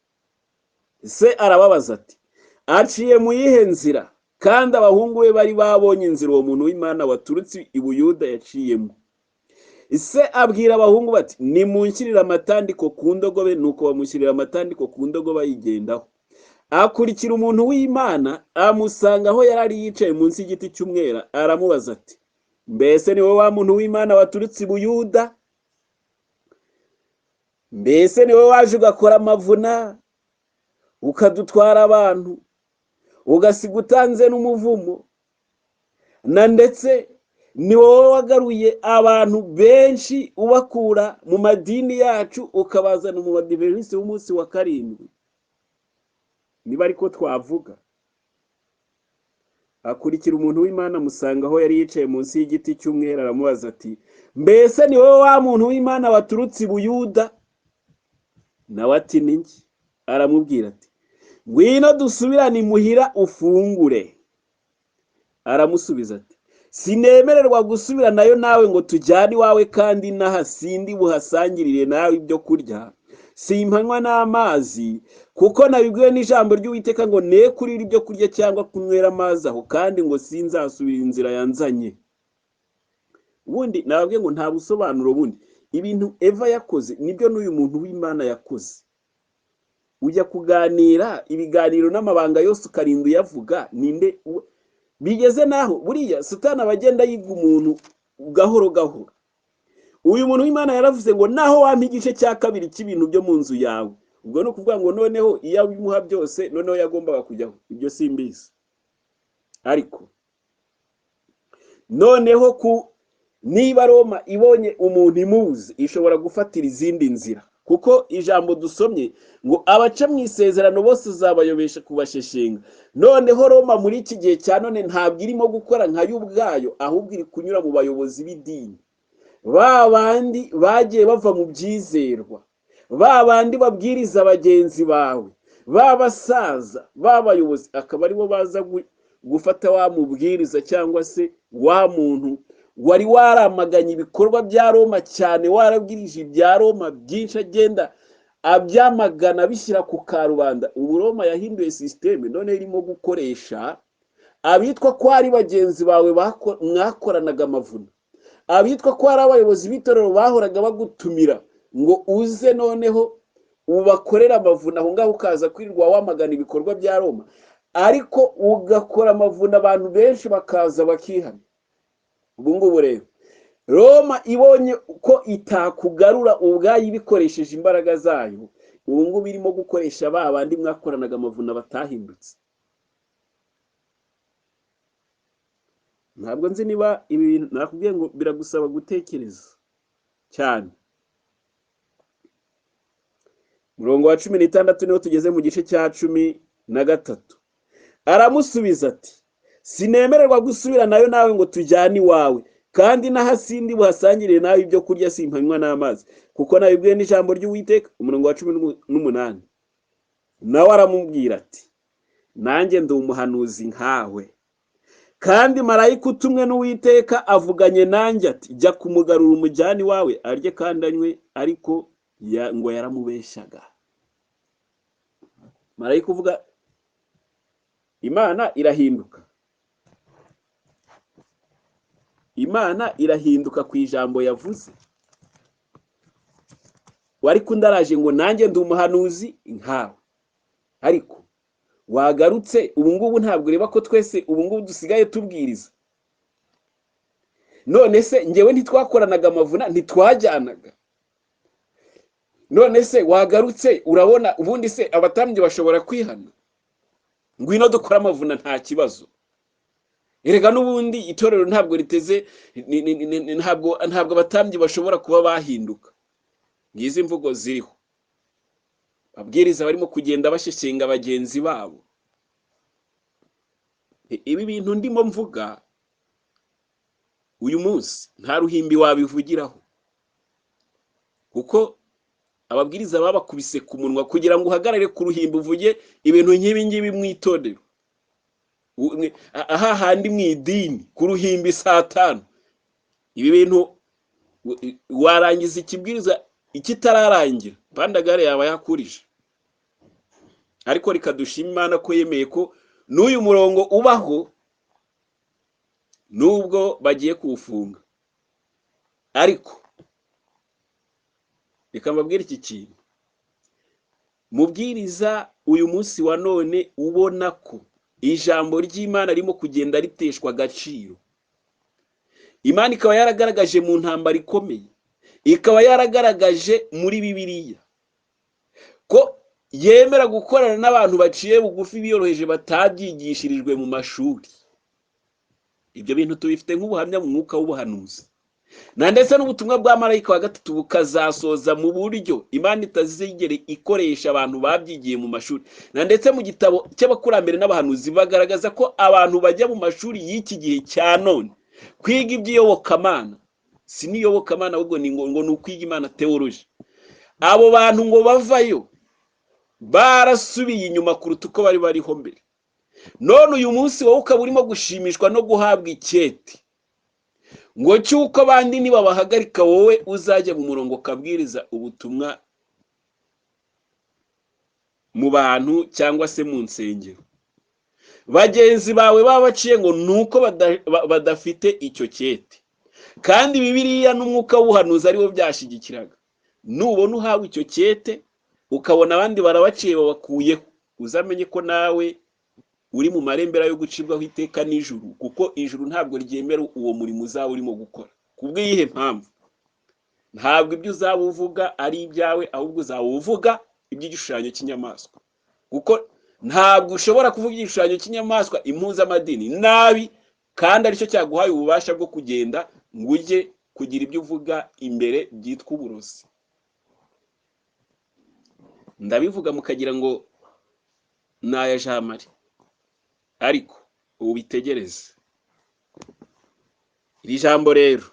Se arababaza ati aciye mu yihe nzira? Kandi abahungu be bari babonye inzira uwo muntu w'Imana waturutse i Buyuda yaciyemo. Se abwira abahungu bati nimunshyirire amatandiko ku ndogobe. Nuko bamushyirira amatandiko ku ndogobe ayigendaho. Akurikira umuntu w'Imana amusanga aho yari ari yicaye munsi y'igiti cy'umwera, aramubaza ati mbese ni wowe wa muntu w'Imana waturutse i Buyuda? Mbese ni wowe waje ugakora amavuna, ukadutwara abantu, ugasiga utanze n'umuvumo? Na ndetse ni wowe wagaruye abantu benshi ubakura mu madini yacu ukabazana mu badiventisi b'umunsi wa 7. Niba ariko twavuga. Akurikira umuntu w'Imana amusanga aho yari yicaye munsi y'igiti cy'umwera, aramubaza ati mbese ni wowe wa muntu w'Imana waturutse i Buyuda? Nawe ati ni njye. Aramubwira ati ngwino dusubirane imuhira ufungure. Aramusubiza ati sinemererwa gusubira nayo nawe ngo tujyane iwawe, kandi n'aha sindi buhasangirire nawe ibyo kurya, simpanywa n'amazi, kuko nabibwiwe n'ijambo ry'Uwiteka ngo ne kurira ibyo kurya cyangwa kunywera amazi aho, kandi ngo sinzasubira inzira yanzanye. Ubundi nababwiye ngo nta busobanuro bundi. Ibintu Eva yakoze nibyo n'uyu muntu w'Imana yakoze. Ujya kuganira ibiganiro n'amabanga yose ukarinda uyavuga, ninde bigeze naho buriya Satani abagenda yiga umuntu gahoro gahoro. Uyu muntu w'Imana yaravuze ngo naho wampa igice cya 2 cy'ibintu byo mu nzu yawe, ubwo no kuvuga ngo noneho iyo abimuha byose noneho yagombaga kujyaho, ibyo simbizi. Ariko noneho ku niba Roma ibonye umuntu imuzi ishobora gufatira izindi nzira, Kuko ijambo dusomye ngo abaca mu isezerano bose uzabayobesha kubasheshenga. Noneho Roma muri iki gihe cya none ntabwo irimo gukora nka yo ubwayo, ahubwo iri kunyura mu bayobozi b'idini, ba bandi bagiye bava mu byizerwa, ba bandi babwiriza bagenzi bawe, ba basaza, ba bayobozi, akaba aribo baza gufata wa mubwiriza cyangwa se wa muntu wari waramaganye ibikorwa bya Roma cyane, warabwirije ibya Roma byinshi, agenda abyamagana bishyira ku karubanda. Ubu Roma yahinduye sisiteme, none irimo gukoresha abitwa ko ari bagenzi bawe mwakoranaga amavuna, abitwa ko ari abayobozi b'itorero bahoraga bagutumira ngo uze noneho ubakorere amavuna aho ngaho, ukaza kwirirwa wamagana ibikorwa bya Roma, ariko ugakora amavuna abantu benshi bakaza bakihana. Ubu ngubu rero Roma ibonye ko itakugarura ubwayo ibikoresheje imbaraga zayo, ubu ngubu irimo gukoresha ba bandi mwakoranaga amavuna batahindutse. Ntabwo nzi niba ibi bintu nakubwiye ngo biragusaba gutekereza cyane. Murongo wa 16 niho tugeze mu gice cya 13. Aramusubiza ati sinemererwa gusubira nayo nawe ngo tujyane iwawe, kandi n'ahasindi buhasangire nawe ibyo kurya simpanywa n'amazi, kuko nabibwiwe n'ijambo ry'Uwiteka. Umurongo wa 18 nawe aramubwira ati nanjye ndi umuhanuzi nkawe, kandi marayika utumwe n'Uwiteka avuganye nanjye ati jya kumugarura umujyane iwawe arye kandi anywe, ariko ngo yaramubeshyaga. Marayika uvuga Imana irahinduka. Imana irahinduka ku ijambo yavuze. Wari kundaraje ngo nanjye ndi umuhanuzi nkawe, ariko wagarutse ubu ngubu ntabwo ureba ko twese ubu ngubu dusigaye tubwiriza. None se ngewe ntitwakoranaga amavuna, ntitwajyanaga? None se wagarutse urabona ubundi se abatambyi bashobora kwihana? Ngwino dukora amavuna nta kibazo. Erega n'ubundi itorero ntabwo riteze, ntabwo abatambyi bashobora kuba bahinduka. Ngizi imvugo ziriho. Ababwiriza barimo kugenda basheshenga bagenzi babo. Ibi bintu ndimo mvuga uyu munsi nta ruhimbi wabivugiraho, kuko ababwiriza babakubise ku munwa kugira ngo uhagarare ku ruhimbi uvuge ibintu nk'ibi ngibi mu itorero, aha handi mu idini ku ruhimbi saa 5. Ibi bintu warangiza ikibwiriza ikitararangira pandagare yaba yakurije. Ariko reka dushime Imana ko yemeye ko n'uyu murongo ubaho nubwo bagiye kuwufunga. Ariko reka mbabwire iki kintu, mubwiriza uyu munsi wa none ubona ko ijambo ry'Imana ririmo kugenda riteshwa agaciro, Imana ikaba yaragaragaje mu ntambara ikomeye, ikaba yaragaragaje muri Bibiliya ko yemera gukorana n'abantu baciye bugufi biyoroheje batabyigishirijwe mu mashuri. Ibyo bintu tubifite nk'ubuhamya mu mwuka w'ubuhanuzi, na ndetse n'ubutumwa bwa marayika wa gatatu bukazasoza mu buryo Imana itazigera ikoresha abantu babyigiye mu mashuri. Na ndetse mu gitabo cy'abakurambere n'abahanuzi bagaragaza ko abantu bajya mu mashuri y'iki gihe cya none kwiga iby'iyobokamana, si n'iyobokamana ahubwo ni ngo ni ukwiga Imana theology. Abo bantu ngo bavayo barasubiye inyuma kuruta uko bari bariho mbere. None uyu munsi wowe ukaba urimo gushimishwa no guhabwa icyeti ngo cyuko abandi nibabahagarika wowe uzajya mu murongo kabwiriza ubutumwa mu bantu cyangwa se mu nsengero. Bagenzi bawe babaciye ngo nuko badafite icyo cyete, kandi Bibiliya n'umwuka w'ubuhanuzi ariwo byashigikiraga. Nubona uhawe icyo cyete ukabona abandi barabaciye babakuyeho, uzamenye ko nawe uri mu marembera yo gucibwaho iteka n'ijuru, kuko ijuru ntabwo ryemera uwo murimo uzaba urimo gukora. Kubw'iyihe mpamvu? Ntabwo ibyo uzaba uvuga ari ibyawe, ahubwo uzaba uvuga iby'igishushanyo cy'inyamaswa, kuko ntabwo ushobora kuvuga igishushanyo cy'inyamaswa impuzamadini nabi kandi aricyo cyaguhaye ububasha bwo kugenda ngo ujye kugira ibyo uvuga imbere byitwa uburozi. Ndabivuga mukagira ngo ni aya jamari, ariko ubitegereze. Iri jambo rero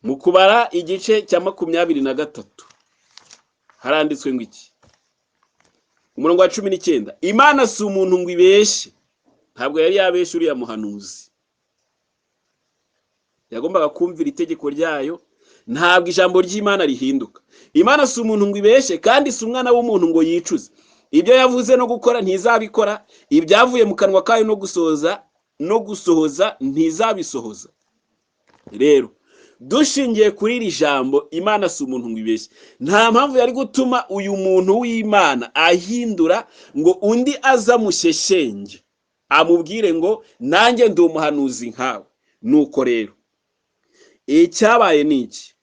mu Kubara igice cya 23 haranditswe ngo iki? Umurongo wa 19, Imana si umuntu ngo ibeshye. Ntabwo yari yabeshye uriya muhanuzi, yagombaga kumvira itegeko ryayo. Ntabwo ijambo ry'Imana rihinduka. Imana si umuntu ngo ibeshye, kandi si umwana w'umuntu ngo yicuze. Ibyo yavuze no gukora ntizabikora, ibyavuye mu kanwa kayo no gusohoza ntizabisohoza. Rero dushingiye kuri iri jambo, Imana si umuntu ngo ibeshye, nta mpamvu yari gutuma uyu muntu w'Imana ahindura ngo undi aza mushyeshenge amubwire ngo nanjye ndi umuhanuzi nkawe. Nuko rero icyabaye ni iki?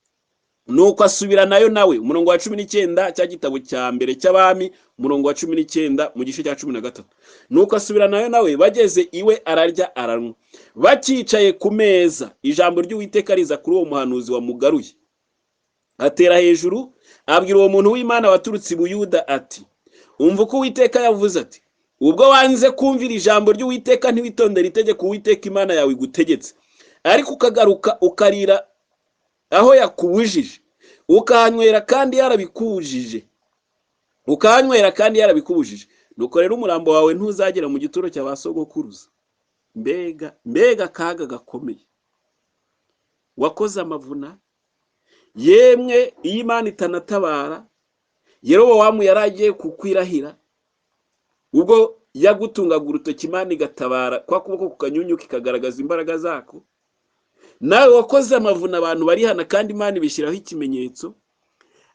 Nuko asubira nayo nawe. Umurongo wa 19 cya gitabo cya mbere cy'Abami, umurongo wa 19 mu gice cya 13. Nuko asubira nayo nawe, bageze iwe ararya aranywa. Bakicaye ku meza, ijambo ry'Uwiteka riza kuri uwo muhanuzi wamugaruye. Atera hejuru abwira uwo muntu w'Imana waturutse i Buyuda ati: umva uko Uwiteka yavuze ati, ubwo wanze kumvira ijambo ry'Uwiteka ntiwitondere itegeko Uwiteka Imana yawe igutegetse, ariko ukagaruka ukarira aho yakubujije, ukahanywera kandi yarabikubujije, ukahanywera kandi yarabikubujije, nuko rero umurambo wawe ntuzagera mu gituro cya ba sogokuruza. Mbega akaga gakomeye! Wakoze amavuna. Yemwe iyo Imana itanatabara, Yerobowamu yari agiye kukwirahira, ubwo yagutungaga urutoki Imana igatabara, kwa kuboko kukanyunyuka ikagaragaza imbaraga zako. Nawe wakoze amavuna, abantu barihana kandi Imana ibishyiraho ikimenyetso,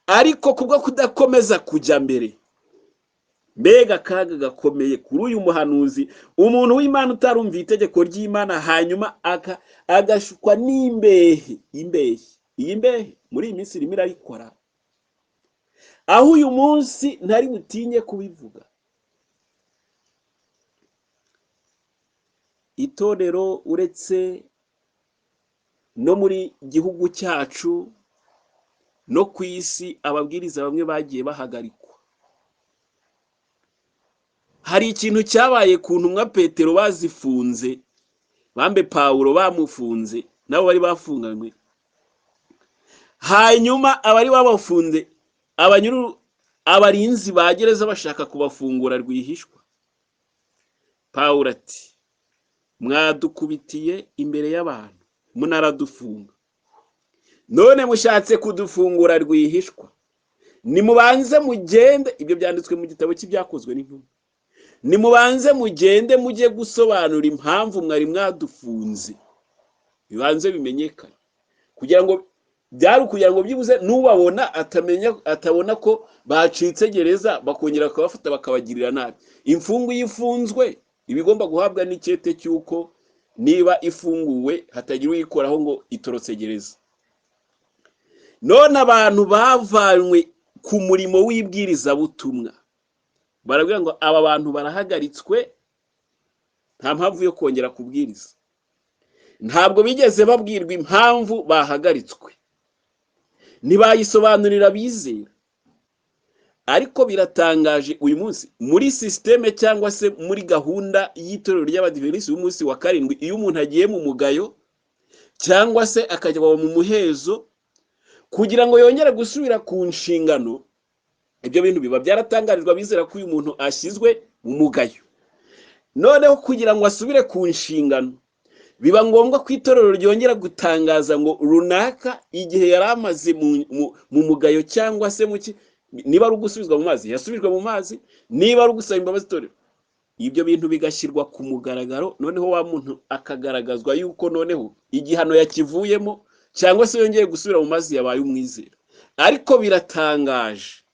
ariko kubwo kudakomeza kujya mbere. Mbega akaga gakomeye kuri uyu muhanuzi, umuntu w'Imana utarumviye itegeko ry'Imana, hanyuma agashukwa n'imbehe. Imbehe, iyi mbehe muri iyi minsi irimo irayikora, aho uyu munsi ntari butinye kubivuga. Itorero uretse no muri gihugu cyacu no ku isi, ababwiriza bamwe bagiye bahagarikwa. Hari ikintu cyabaye ku ntumwa Petero bazifunze, bambe Pawulo bamufunze, nabo bari bafunganywe. Hanyuma abari babafunze, abarinzi ba gereza bashaka kubafungura rwihishwa. Pawulo ati: mwadukubitiye imbere y'abantu, munaradufunga, none mushatse kudufungura rwihishwa. Nimubanze mugende, ibyo byanditswe mu gitabo cy'Ibyakozwe n'Intumwa, nimubanze mugende mujye gusobanura impamvu mwari mwadufunze, bibanze bimenyekane, kugira ngo byari kugira ngo byibuze n'ubabona atamenya, atabona ko bacitse gereza bakongera bakabafata bakabagirira nabi. Imfungu yifunzwe ibigomba guhabwa n'icyete cy'uko niba ifunguwe hatagira uyikoraho ngo itorotse gereza. None abantu bavanywe ku murimo w'ibwirizabutumwa barabwira ngo aba bantu barahagaritswe, nta mpamvu yo kongera kubwiriza. Ntabwo bigeze babwirwa impamvu bahagaritswe, ntibayisobanurira abizera. Ariko biratangaje uyu munsi muri systeme cyangwa se muri gahunda y'itorero ry'Abadiventisiti y'umunsi wa 7, iyo umuntu agiye mu mugayo cyangwa se akajya mu muhezo kugira ngo yongere gusubira ku nshingano, ibyo bintu biba byaratangarijwe abizera ko uyu muntu ashyizwe mu mugayo. Noneho kugira ngo asubire ku nshingano biba ngombwa ko itorero ryongera gutangaza ngo runaka igihe yari amaze mu mugayo cyangwa se muki, niba ari ugusubizwa mu mazi yasubijwe mu mazi, niba ari ugusaba imbabazi itorero, ibyo bintu bigashyirwa ku mugaragaro. Noneho wa muntu akagaragazwa yuko noneho igihano yakivuyemo cyangwa se yongeye gusubira mu mazi yabaye umwizera. Ariko biratangaje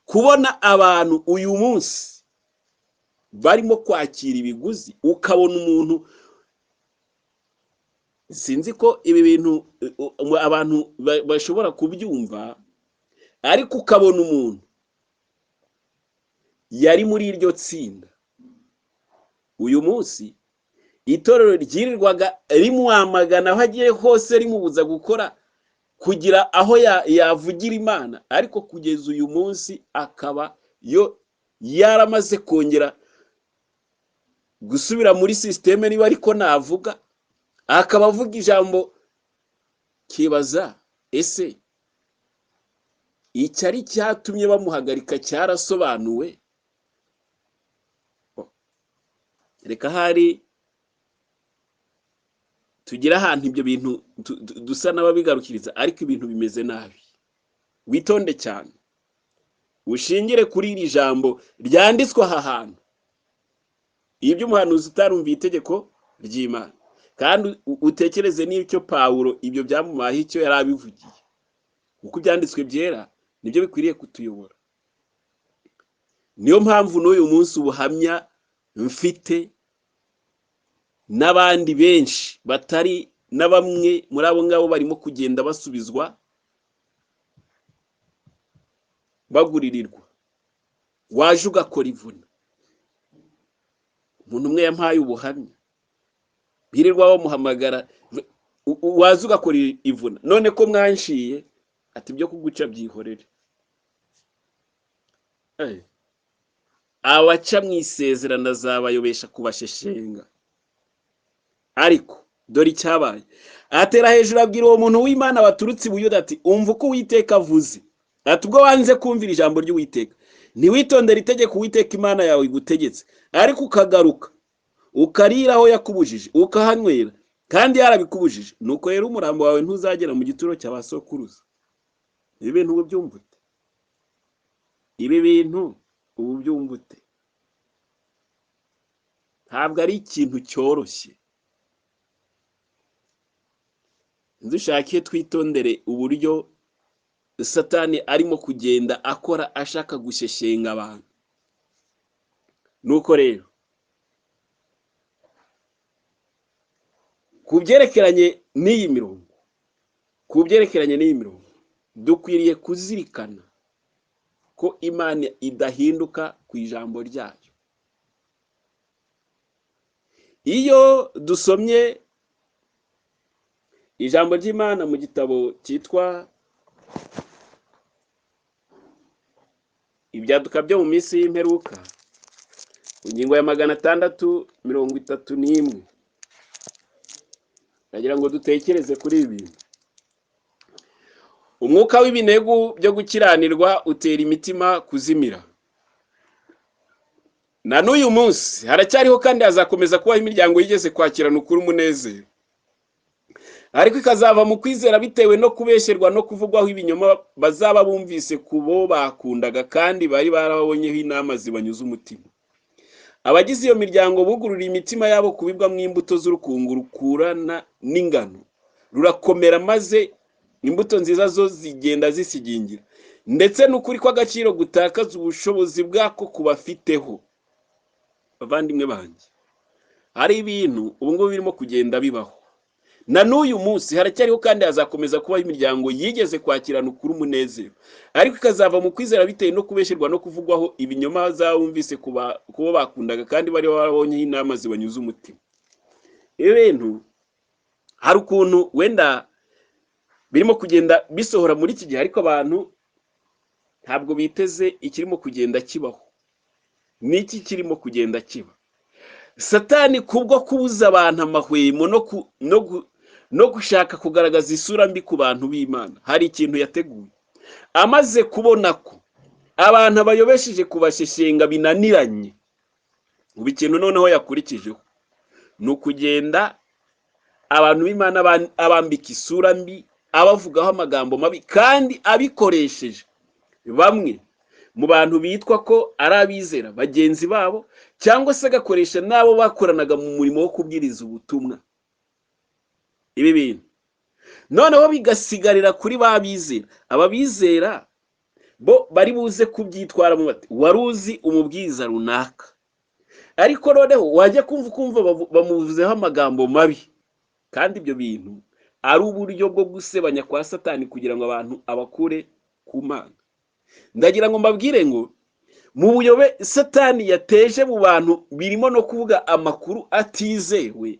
kubona abantu uyu munsi barimo kwakira ibiguzi, ukabona umuntu, sinzi ko ibi bintu abantu bashobora kubyumva, ariko ukabona umuntu yari muri iryo tsinda, uyu munsi itorero ryirirwaga rimwamagana aho agiye hose, rimubuza gukora kugira aho yavugira Imana, ariko kugeza uyu munsi akaba yo yaramaze kongera gusubira muri sisiteme, niba ariko navuga, akaba avuga ijambo kibaza ese icyari cyatumye bamuhagarika cyarasobanuwe? Reka hari tugira ahantu ibyo bintu dusa n'ababigarukiriza, ariko ibintu bimeze nabi. Witonde cyane, ushingire kuri iri jambo ryanditswe aha hantu, ibyo umuhanuzi utarumviye itegeko ry'Imana, kandi utekereze n'icyo Pawulo ibyo byamubaye icyo yari abivugiye, kuko ibyanditswe byera nibyo bikwiriye kutuyobora. Niyo mpamvu n'uyu munsi ubuhamya mfite n'abandi benshi batari na bamwe muri abo ngabo barimo kugenda basubizwa, baguririrwa. Waje ugakora ivuna. Umuntu umwe yampaye ubuhamya, birirwa bamuhamagara, waza ugakora ivuna, none ko mwanshiye, ati ibyo kuguca byihorere. Abaca mu isezerano azabayobesha kubasheshenga. Ariko dore icyabaye, atera hejuru abwira uwo muntu w'Imana waturutse i Buyuda ati umva uko Uwiteka avuze, ati ubwo wanze kumvira ijambo ry'Uwiteka, ntiwitondere itegeko Uwiteka Imana yawe igutegetse, ariko ukagaruka ukarira aho yakubujije, ukahanywera kandi yarabikubujije, nuko rero umurambo wawe ntuzagera mu gituro cya ba sokuruza. Ibi bintu ubu byumva ute? Ibi bintu ubu byumva ute? Ntabwo ari ikintu cyoroshye. Ndushake twitondere uburyo Satani arimo kugenda akora ashaka gusheshenga abantu. Nuko rero ku byerekeranye n'iyi mirongo, dukwiriye kuzirikana ko Imana idahinduka ku ijambo ryayo. Iyo dusomye ijambo ry'Imana mu gitabo cyitwa Ibyaduka byo mu minsi y'imperuka, ingingo ya 631, ndagira ngo dutekereze kuri ibi bintu. Umwuka w'ibinegu byo gukiranirwa utera imitima kuzimira. Na n'uyu munsi haracyariho kandi hazakomeza kubaho imiryango yigeze kwakirana ukuri umunezero, ariko ikazava mu kwizera bitewe no kubesherwa no kuvugwaho ibinyoma bazaba bumvise ku bo bakundaga kandi bari barabonyeho inama zibanyuze umutima. Abagize iyo miryango bugururiye imitima yabo kubibwamo imbuto z'urukungu rukurana n'ingano, rurakomera maze imbuto nziza zo zigenda zisigingira, ndetse n'ukuri kw'agaciro gutakaza ubushobozi bwako kubafiteho. Bavandimwe banjye, hari ibintu ubu ngubu birimo kugenda bibaho. Na n'uyu munsi haracyariho kandi hazakomeza kubaho imiryango yigeze kwakirana ukuri umunezero, ariko ikazava mu kwizera bitewe no kubesherwa no kuvugwaho ibinyoma bazabumvise ku bo bakundaga kandi bari barabonyeho inama zibanyuze umutima. Ibintu hari ukuntu wenda birimo kugenda bisohora muri iki gihe, ariko abantu ntabwo biteze ikirimo kugenda kibaho. Niki kirimo kugenda kiba? Satani kubwo kubuza abantu amahwemo no gushaka kugaragaza isura mbi ku bantu b'Imana, hari ikintu yateguye. Amaze kubona ko abantu abayobesheje kubasheshenga binaniranye, ubu ikintu noneho yakurikijeho ni ukugenda abantu b'Imana abambika isura mbi, abavugaho amagambo mabi, kandi abikoresheje bamwe mu bantu bitwa ko ari abizera bagenzi babo, cyangwa se agakoresha n'abo bakoranaga mu murimo wo kubwiriza ubutumwa. Ibi bintu noneho bigasigarira kuri ba bizera. Aba bizera bo bari buze kubyitwaramo bati wari uzi umubwiriza runaka, ariko noneho wajya kumva ukumva bamuvuzeho amagambo mabi, kandi ibyo bintu ari uburyo bwo gusebanya kwa Satani kugira ngo abantu abakure ku Mana. Ndagira ngo mbabwire ngo mu buyobe Satani yateje mu bantu birimo no kuvuga amakuru atizewe.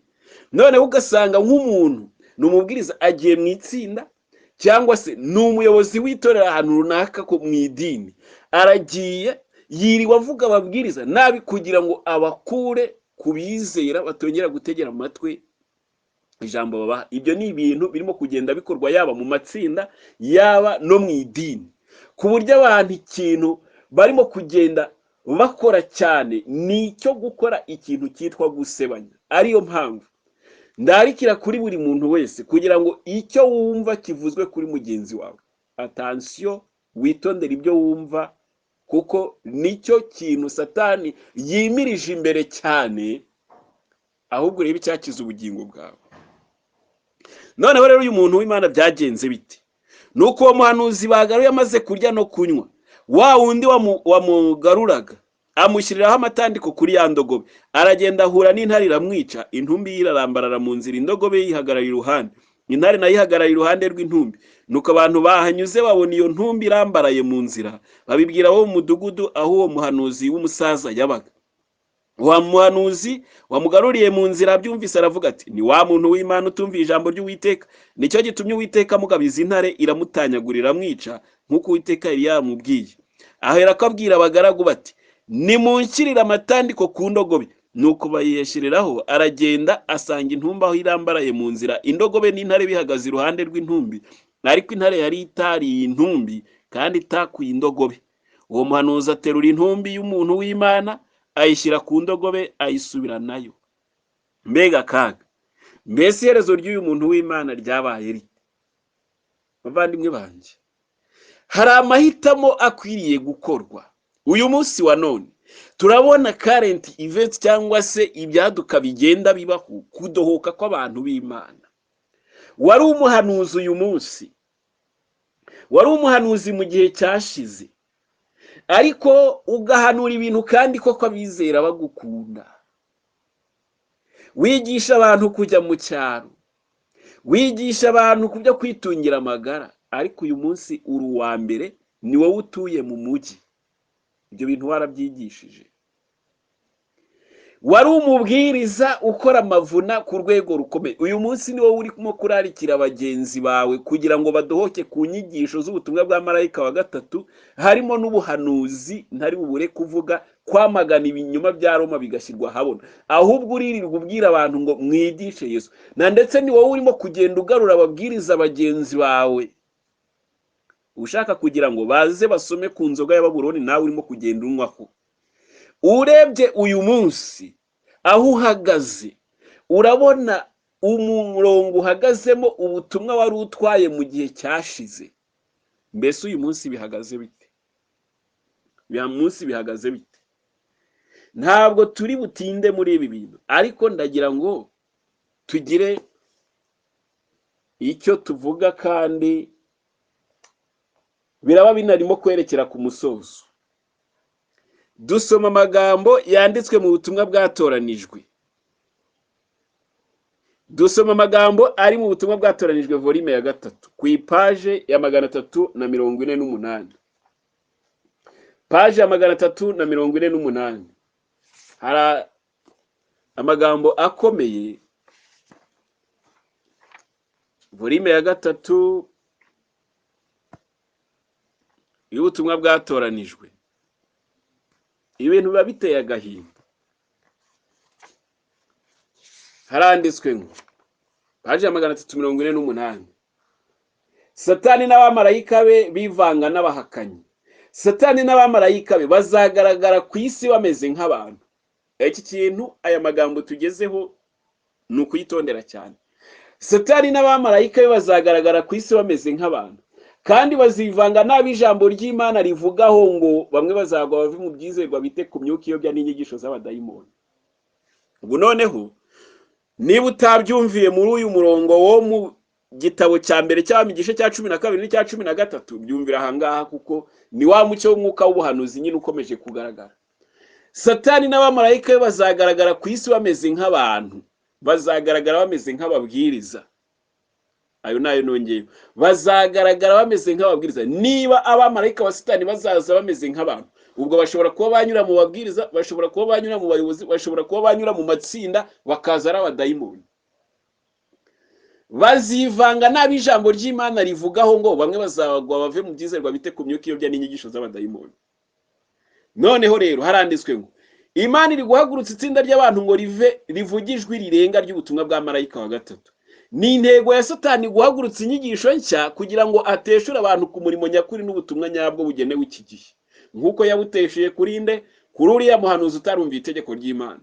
Noneho ugasanga nk'umuntu ni umubwiriza agiye mu itsinda, Cyangwa se ni umuyobozi w'itorero ahantu runaka mu idini, aragiye yiriwe avuga ababwiriza nabi kugira ngo abakure ku bizera batongera gutegera amatwi ijambo babaha. Ibyo ni ibintu birimo kugenda bikorwa yaba mu matsinda, yaba no mu idini, ku buryo abantu ikintu barimo kugenda bakora cyane ni icyo gukora ikintu cyitwa gusebanya. Ariyo mpamvu ndarikira kuri buri muntu wese kugira ngo icyo wumva kivuzwe kuri mugenzi wawe, attention, witondere ibyo wumva, kuko nicyo kintu Satani yimirije imbere cyane, ahubwo urebe icyakiza ubugingo bwawe. Noneho rero uyu muntu w'Imana byagenze bite? Nuko uwo muhanuzi bagaruye amaze kurya no kunywa, wa wundi wamugaruraga amushyiriraho amatandiko kuri ya ndogobe, aragenda ahura n'intare iramwica. Intumbi ye irarambarara mu nzira, indogobe yihagarara iruhande, intare nayo ihagarara iruhande rw'intumbi. Nuko abantu bahanyuze babona iyo ntumbi irambaraye mu nzira, babibwira abo mu mudugudu aho uwo muhanuzi w'umusaza yabaga. Wa muhanuzi wamugaruriye mu nzira abyumvise aravuga ati: ni wa muntu w'Imana utumviye ijambo ry'Uwiteka, nicyo gitumye Uwiteka amugabiza intare iramutanyagura iramwica, nk'uko Uwiteka yari yamubwiye. Ahera ko abwira abagaragu bati: nimunshyirire amatandiko ku ndogobe. Nuko bayiyashyiriraho, aragenda asanga intumbi aho irambaraye mu nzira, indogobe n'intare bihagaze iruhande rw'intumbi, ariko intare yari itariye intumbi kandi itakuye indogobe. Uwo muhanuzi aterura intumbi y'umuntu w'Imana ayishyira ku ndogobe, ayisubiranayo. Mbega akaga! Mbese iherezo ry'uyu muntu w'Imana ryabaye rite? Bavandimwe banjye, hari amahitamo akwiriye gukorwa. Uyu munsi wa none turabona current event cyangwa se ibyaduka bigenda bibaho, kudohoka kw'abantu b'Imana. Wari umuhanuzi uyu munsi, wari umuhanuzi mu gihe cyashize, ariko ugahanura ibintu kandi koko abizera bagukunda. Wigisha abantu kujya mu cyaro, wigisha abantu ku byo kwitungira amagara, ariko uyu munsi uri uwa mbere, ni wowe utuye mu mujyi. Ibyo bintu warabyigishije. Wari umubwiriza ukora amavuna ku rwego rukomeye, uyu munsi ni wowe urimo kurarikira bagenzi bawe kugira ngo badohoke ku nyigisho z'ubutumwa bwa marayika wa gatatu, harimo n'ubuhanuzi ntari bubure kuvuga, kwamagana ibinyoma bya Roma bigashyirwa ahabona. Ahubwo uririrwa ubwira abantu ngo mwigishe Yesu, na ndetse ni wowe urimo kugenda ugarura ababwiriza bagenzi bawe, ushaka kugira ngo baze basome ku nzoga ya Babuloni, nawe urimo kugenda unywaho. Urebye uyu munsi aho uhagaze, urabona umurongo uhagazemo, ubutumwa wari utwaye mu gihe cyashize. Mbese uyu munsi bihagaze bite? Uyu munsi bihagaze bite? Ntabwo turi butinde muri ibi bintu, ariko ndagira ngo tugire icyo tuvuga, kandi biraba binarimo kwerekera ku musozo. Dusoma amagambo yanditswe mu butumwa bwatoranijwe. Dusoma amagambo ari mu butumwa bwatoranijwe, volume ya 3, ku ipaje ya 348. Paje ya 348 hari amagambo akomeye. Volume ya 3 y'ubutumwa bwatoranijwe. Ibintu biba biteye agahinda. Haranditswe ngo, paje ya 348: Satani n'abamarayika be bivanga n'abahakanyi. Satani n'abamarayika be bazagaragara ku isi bameze nk'abantu. Iki kintu, aya magambo tugezeho ni ukuyitondera cyane. Satani n'abamarayika be bazagaragara ku isi bameze nk'abantu, kandi bazivanga nabi. Ijambo ry'Imana rivugaho ngo bamwe bazagwa bave mu byizerwa, bite ku myuka iyobya n'inyigisho z'abadayimoni. Ubu noneho niba utabyumviye muri uyu murongo wo mu gitabo cya mbere cy'Abami, igice cya 12 n'icya 13, byumvira ahangaha, kuko ni wa mucyo w'umwuka w'ubuhanuzi nyine ukomeje kugaragara. Satani n'abamarayika be bazagaragara ku isi bameze nk'abantu, bazagaragara bameze nk'ababwiriza. Ayo nayo nongeye, bazagaragara bameze nk'ababwiriza. Niba abamarayika ba Satani bazaza bameze nk'abantu, ubwo bashobora kuba banyura mu babwiriza, bashobora kuba banyura mu bayobozi, bashobora kuba banyura mu matsinda, bakaza ari abadayimoni. Bazivanga nabi ijambo ry'Imana rivugaho ngo bamwe bazagwa bave mu byizerwa bite ku myuka iyobya n'inyigisho z'abadayimoni. Noneho rero haranditswe ngo Imana iri guhagurutsa itsinda ry'abantu ngo rive rivuge ijwi rirenga ry'ubutumwa bwa marayika wa gatatu. Ni intego ya Satani guhagurutsa inyigisho nshya kugira ngo ateshure abantu ku murimo nyakuri n'ubutumwa nyabwo bugenewe iki gihe, nk'uko yabuteshuye kuri nde? Kuri uriya muhanuzi utarumviye itegeko ry'Imana.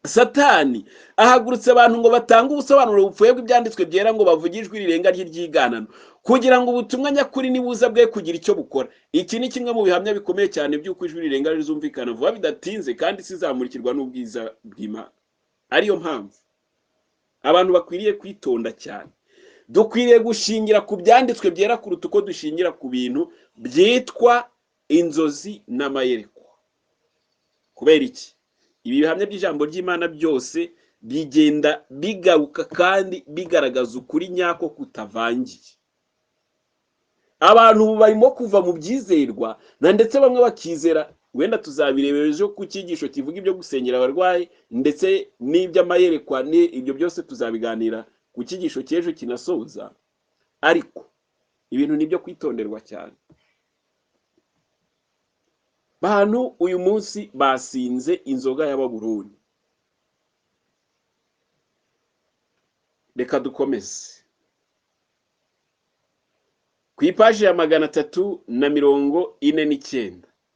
Satani ahagurutse abantu ngo batange ubusobanuro bupfuye bw'ibyanditswe byera, ngo bavuge ijwi rirenga ry'iryiganano, kugira ngo ubutumwa nyakuri nibuza bwe kugira icyo bukora. Iki ni kimwe mu bihamya bikomeye cyane by'uko ijwi rirenga rizumvikana vuba bidatinze, kandi sizamurikirwa n'ubwiza bw'Imana. Ariyo mpamvu abantu bakwiriye kwitonda cyane. Dukwiriye gushingira ku byanditswe byera kuruta uko dushingira ku bintu byitwa inzozi n'amayerekwa. Kubera iki? Ibi bihamya by'ijambo ry'Imana byose bigenda bigaruka kandi bigaragaza ukuri nyako kutavangiye. Abantu barimo kuva mu byizerwa na ndetse bamwe bakizera, wenda tuzabirebera ejo ku cyigisho kivuga ibyo gusengera abarwayi ndetse n'iby'amayerekwa, ni ibyo byose tuzabiganira ku cyigisho cy'ejo kinasoza. Ariko ibintu ni ibyo kwitonderwa cyane. Bantu uyu munsi basinze inzoga y'Ababuroni. Reka dukomeze ku ipaji ya 349.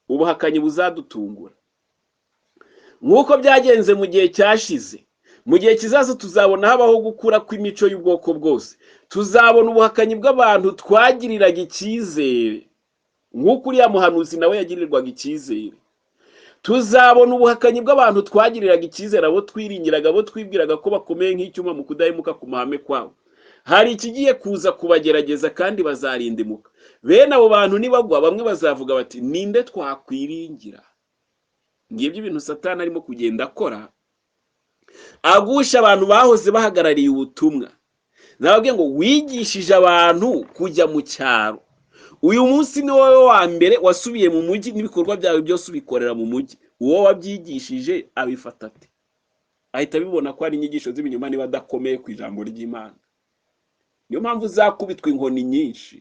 Ubuhakanyi buzadutungura nk'uko byagenze mu gihe cyashize. Mu gihe kizaza tuzabona habaho gukura kw'imico y'ubwoko bwose. Tuzabona ubuhakanyi bw'abantu twagiriraga icyizere, nk'uko uriya muhanuzi nawe yagirirwaga icyizere. Tuzabona ubuhakanyi bw'abantu twagiriraga icyizere, abo twiringiraga, abo twibwiraga ko bakomeye nk'icyuma mu kudahemuka ku mahame kwabo. Hari ikigiye kuza kubagerageza kandi bazarindimuka. Bene abo bantu nibagwa, bamwe bazavuga bati ninde twakwiringira? Ngibyo ibintu Satani arimo kugenda akora, agusha abantu bahoze bahagarariye ubutumwa. Nababwiye ngo wigishije abantu kujya mu cyaro, uyu munsi ni wowe wa mbere wasubiye mu mujyi, n'ibikorwa byawe byose ubikorera mu mujyi. Uwo wabyigishije abifata ate? Ahita abibona ko ari inyigisho z'ibinyoma niba adakomeye ku ijambo ry'Imana. Niyo mpamvu uzakubitwa inkoni nyinshi.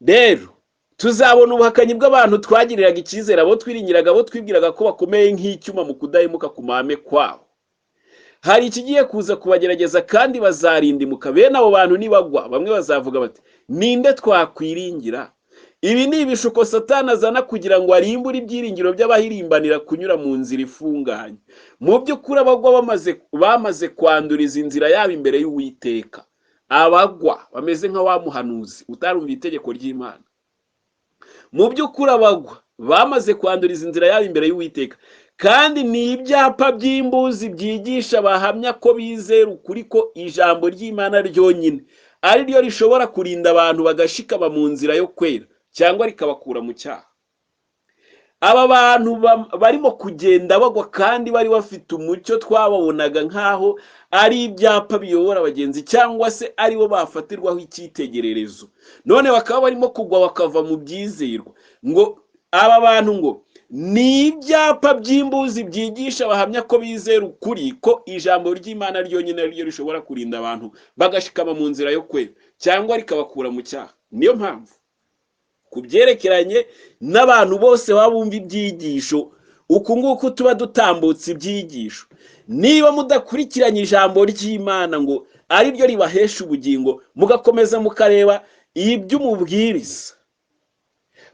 Rero tuzabona ubuhakanyi bw'abantu twagiriraga icyizere, abo twiringiraga, abo twibwiraga ko bakomeye nk'icyuma mu kudahemuka ku mahame kwabo. Hari ikigiye kuza kubagerageza kandi bazarindimuka. Bene abo bantu nibagwa, bamwe bazavuga bati ninde twakwiringira? Ibi ni ibishuko Satani azana kugira ngo arimbure ibyiringiro by'abahirimbanira kunyura mu nzira ifunganye. Mu by'ukuri abagwa bamaze kwanduriza inzira yabo imbere y'Uwiteka. Abagwa bameze nka wa muhanuzi utarumva itegeko ry'Imana. Mu by'ukuri abagwa bamaze kwanduriza inzira yabo imbere y'Uwiteka, kandi ni ibyapa by'imbuzi byigisha bahamya ko bizera ukuri ko ijambo ry'Imana ryonyine ari ryo rishobora kurinda abantu bagashikama mu nzira yo kwera cyangwa rikabakura mu cyaha. Aba bantu barimo kugenda bagwa kandi bari bafite umucyo twababonaga nkaho ari ibyapa biyobora abagenzi cyangwa se aribo bafatirwaho icyitegererezo, none bakaba barimo kugwa bakava mu byizerwa. Ngo aba bantu ngo ni ibyapa by'imbuzi byigisha bahamya ko bizera ukuri ko ijambo ry'Imana ryonyine ari ryo rishobora kurinda abantu bagashikama mu nzira yo kwera cyangwa rikabakura mu cyaha. Niyo mpamvu ku byerekeranye n'abantu bose baba bumva ibyigisho, uku nguku tuba dutambutse ibyigisho, niba mudakurikiranye ijambo ry'Imana ngo ari ryo ribahesha ubugingo, mugakomeza mukareba iby'umubwiriza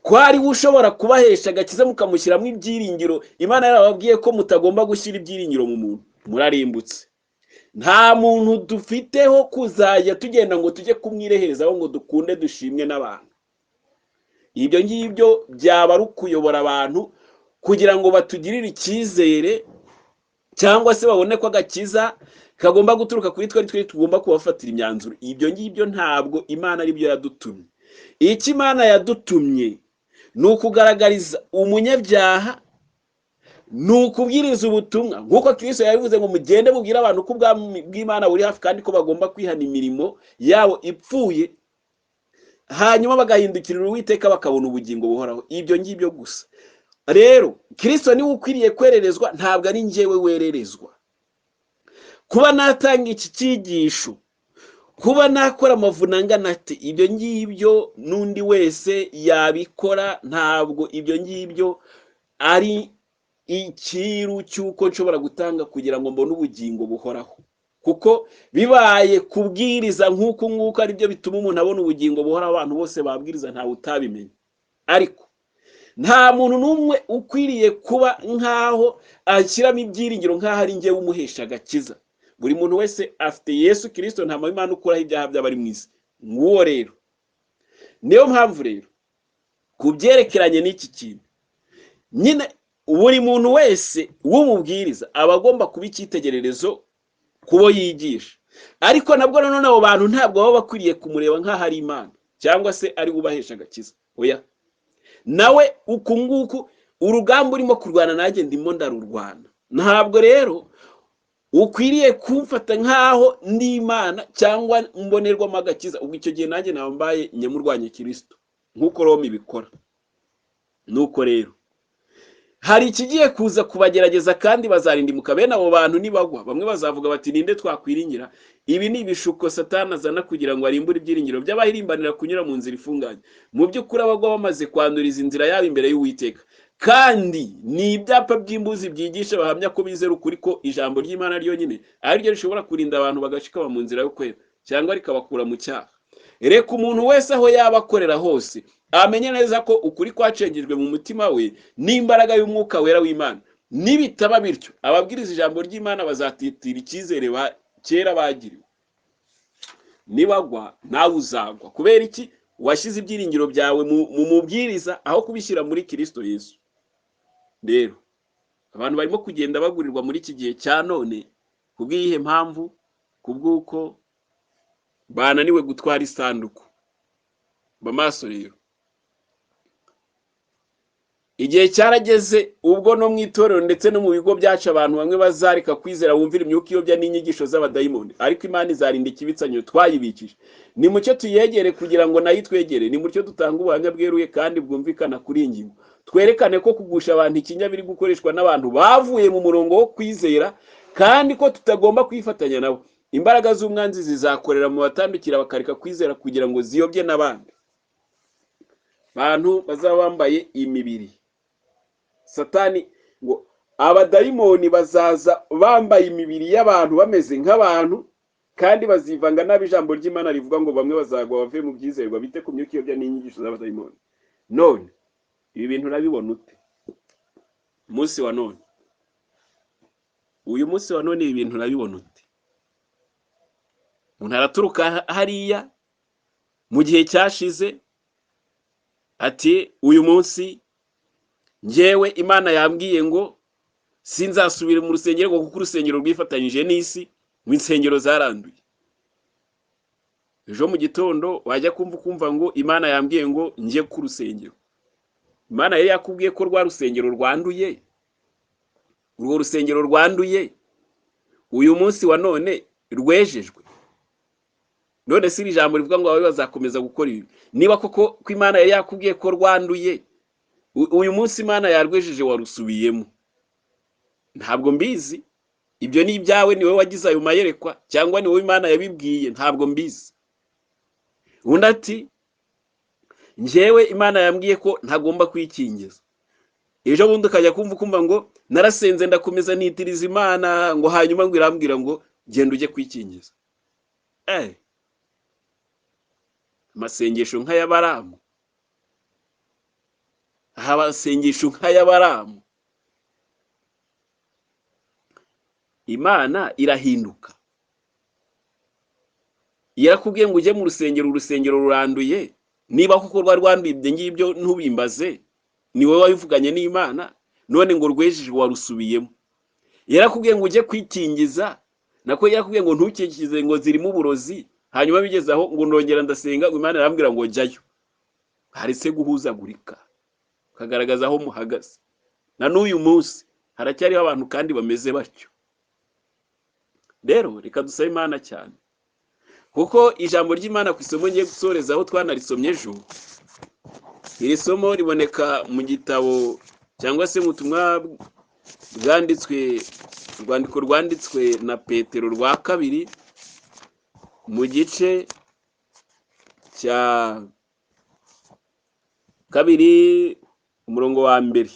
ko ari we ushobora kubahesha agakiza mukamushyiramo ibyiringiro, Imana yarababwiye ko mutagomba gushyira ibyiringiro mu muntu, murarimbutse. Nta muntu dufiteho kuzajya tugenda ngo tujye kumwireherezaho ngo dukunde dushimwe n'abantu. Ibyo ngibyo byaba ari ukuyobora abantu kugira ngo batugirire icyizere cyangwa se babone ko agakiza kagomba guturuka kuri twe, twe tugomba kubafatira imyanzuro. Ibyo ngibyo ntabwo Imana ari byo yadutumye. Icyo Imana yadutumye ni ukugaragariza umunyabyaha, ni ukubwiriza ubutumwa nk'uko Kristo yabivuze ngo mugende mubwire abantu ko ubwami bw'Imana buri hafi kandi ko bagomba kwihana imirimo yabo ipfuye, hanyuma bagahindukirira Uwiteka bakabona ubugingo buhoraho. Ibyo ngibyo gusa. Rero Kristo niwe ukwiriye kwererezwa, ntabwo ari njyewe wererezwa. Kuba natanga iki cyigisho, kuba nakora amavuna angana ate, ibyo ngibyo n'undi wese yabikora. Ntabwo ibyo ngibyo ari ikiru cy'uko nshobora gutanga kugira ngo mbone ubugingo buhoraho, kuko bibaye kubwiriza nk'uku nguku ari byo bituma umuntu abona ubugingo buhoraho, abantu bose babwiriza ntawe utabimenya. Ariko nta muntu n'umwe ukwiriye kuba nk'aho ashyiramo ibyiringiro nk'aho ari njyewe umuhesha agakiza. Buri muntu wese afite Yesu Kristo, nta Imana ukuraho ibyaha by'abari mu isi. Nguwo rero niyo mpamvu rero ku byerekeranye n'iki kintu nyine, buri muntu wese w'umubwiriza aba agomba kuba icyitegererezo kubo yigisha. Ariko nabwo nanone abo bantu ntabwo baba bakwiriye kumureba nk'aho ari Imana cyangwa se ari ubahesha agakiza. Oya, nawe uku nguku urugamba urimo kurwana nanjye ndimo ndarurwana. Ntabwo rero ukwiriye kumfata nk'aho ndi Imana cyangwa mbonerwamo agakiza. Ubwo icyo gihe nanjye nambaye nyamurwanya Kristo nk'uko Roma ibikora. Nuko rero hari ikigiye kuza kubagerageza kandi bazarindimuka. Bene abo bantu nibagwa, bamwe bazavuga bati ninde twakwiringira? Ibi ni ibishuko Satani azana kugira ngo arimbure ibyiringiro by'abahirimbanira kunyura mu nzira ifunganye. Mu by'ukuri abagwa bamaze kwanduriza inzira yabo imbere y'Uwiteka. Kandi ni ibyapa by'imbuzi byigisha bahamya ko bizera ukuri ko ijambo ry'Imana ryonyine ari ryo rishobora kurinda abantu bagashikama mu nzira yo kwera cyangwa rikabakura mu cyaha. Reka umuntu wese aho yaba akorera hose amenye neza ko ukuri kwacengejwe mu mutima we n'imbaraga y'umwuka wera w'Imana. Nibitaba bityo, ababwiriza ijambo ry'Imana bazatitira icyizere kera bagiriwe. Nibagwa nawe uzagwa. Kubera iki? Washyize ibyiringiro byawe mu mubwiriza aho kubishyira muri Kristo Yesu. Rero abantu barimo kugenda bagurirwa muri iki gihe cya none kubw'iyihe mpamvu? Kubw'uko bananiwe gutwara isanduku. Bamaso rero igihe cyarageze ubwo no mu itorero ndetse no mu bigo byacu abantu bamwe bazareka kwizera bumvira imyuka iyobya n'inyigisho z'abadayimoni. Ariko Imana izarinda ikibitsanyo twayibikije. Ni mucyo tuyegere kugira ngo nayo itwegere. Ni mucyo dutanga ubuhamya bweruye kandi bwumvikana kuri iyi ngingo. Twerekane ko kugusha abantu ikinya biri gukoreshwa n'abantu bavuye mu murongo wo kwizera, kandi ko tutagomba kwifatanya nabo. Imbaraga z'umwanzi zizakorera mu batandukira bakareka kwizera kugira ngo ziyobye n'abandi bantu bazaba bambaye imibiri. Satani ngo abadayimoni bazaza bambaye imibiri y'abantu bameze nk'abantu, kandi bazivanga nabi ijambo ry'Imana rivuga ngo bamwe bazagwa bave mu byizerwa bite ku myuka iyobya n'inyigisho z'abadayimoni. None ibi bintu urabibona ute umunsi wa none? Uyu munsi wa none ibi bintu urabibona ute? Umuntu araturuka hariya mu gihe cyashize ati uyu munsi njyewe Imana yambwiye ngo sinzasubira mu rusengero ngo kuko urusengero rwifatanyije n'isi, mu insengero zaranduye. Ejo mu gitondo wajya kumva ukumva ngo Imana yambwiye ngo njye ku rusengero. Imana yari yakubwiye ko rwa rusengero rwanduye, urwo rusengero rwanduye uyu munsi wa none rwejejwe. None si ijambo rivuga ngo ababi bazakomeza gukora ibi. Niba koko ko Imana yari yakubwiye ko rwanduye, uyu munsi Imana yarwejeje warusubiyemo. Ntabwo mbizi, ibyo ni ibyawe, ni wowe wagize ayo mayerekwa cyangwa ni wowe Imana yabibwiye, ntabwo mbizi. Undi ati njyewe Imana yambwiye ko ntagomba kwikingiza. Ejo bundi ukajya kumva ukumva ngo narasenze ndakomeza nitiriza Imana ngo hanyuma ngo irambwira ngo genda ujye kwikingiza. Amasengesho nk'ay'Abaramu, abasengesho nk'ay'Abaramu. Imana irahinduka. Yarakubwiye ngo ujye mu rusengero, urusengero ruranduye. Niba koko rwari rwanduye ibyo ngibyo ntubimbaze, ni wowe wabivuganye n'Imana, none ngo rwejejwe warusubiyemo. Yarakubwiye ngo ujye kwikingiza, nako yarakubwiye ngo ntukikize ngo zirimo uburozi, hanyuma bigeze aho ngo ndongera ndasenga ngo Imana irambwira ngo jyayo. Haretse guhuzagurika, ukagaragaza aho muhagaze. Na n'uyu munsi haracyariho abantu kandi bameze batyo. Rero reka dusabe Imana cyane, kuko ijambo ry'Imana ku isomo ngiye gusoreza aho twanarisomye ejo, iri somo riboneka mu gitabo cyangwa se mu butumwa bwanditswe Urwandiko rwanditswe na Petero rwa kabiri mu gice cya kabiri umurongo wa mbere.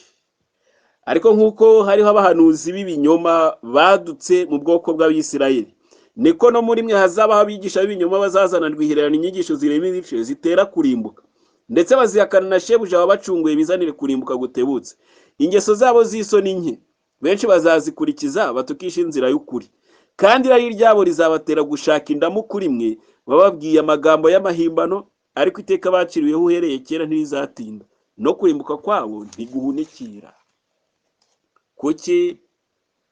Ariko nk'uko hariho abahanuzi b'ibinyoma badutse mu bwoko bw'Abisirayeli, niko no muri mwe hazabaho abigisha b'ibinyoma bazazana rwihererana inyigisho zirema ibice zitera kurimbuka, ndetse bazihakana na shebuja wabacunguye bizanire kurimbuka gutebutse. Ingeso zabo z'isoni nke benshi bazazikurikiza batukisha inzira y'ukuri, kandi irari ryabo rizabatera gushaka indamu kuri mwe, bababwiye amagambo y'amahimbano, ariko iteka baciriweho uhereye kera ntirizatinda, no kurimbuka kwabo ntiguhunikira. Kuki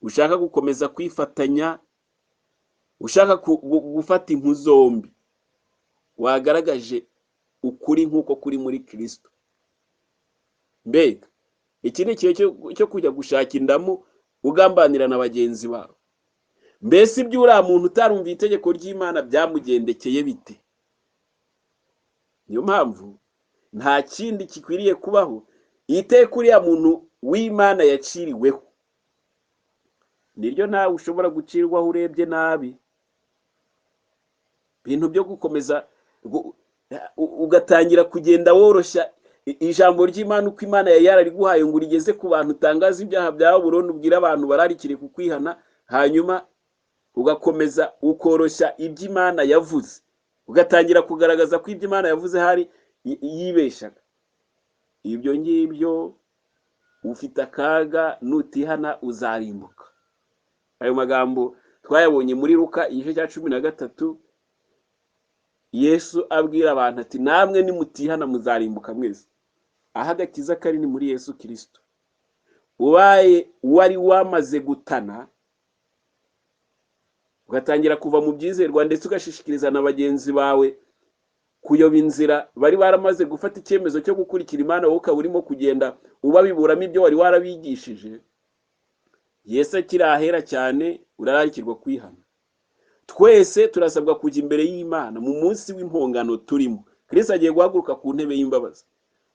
ushaka gukomeza kwifatanya, ushaka gufata impu zombi? Wagaragaje ukuri nk'uko kuri muri Kristo. Mbega iki ni igihe cyo kujya gushaka indamu ugambanira na bagenzi bawe. Mbese ibyo uriya muntu utarumviye itegeko ry'Imana byamugendekeye bite? Niyo mpamvu nta kindi gikwiriye kubaho, iteka uriya muntu w'Imana yaciriweho niryo nawe ushobora gucirwaho urebye nabi. Ibintu byo gukomeza ugatangira kugenda woroshya ijambo ry'Imana uko Imana yari yarariguhaye ngo urigeze ku bantu, utangaze ibyaha byawe burundu, ubwire abantu bararikire kukwihana, hanyuma ugakomeza ukoroshya ibyo Imana yavuze, ugatangira kugaragaza ko ibyo Imana yavuze hari yibeshaga. Ibyo ngibyo ufite akaga, nutihana uzarimbuka. Ayo magambo twayabonye muri Luka igice cya 13, Yesu abwira abantu ati namwe nimutihana muzarimbuka mwese. Aho agakiza kari ni muri Yesu Kristo. Ubaye wari wamaze gutana, ugatangira kuva mu byizerwa, ndetse ugashishikariza na bagenzi bawe kuyoba inzira bari baramaze gufata icyemezo cyo gukurikira Imana, wowe ukaba urimo kugenda ubabiburamo ibyo wari warabigishije, Yesu akiri ahera cyane, urararikirwa kwihana. Twese turasabwa kujya imbere y'Imana mu munsi w'impongano turimo. Kristo agiye guhaguruka ku ntebe y'imbabazi.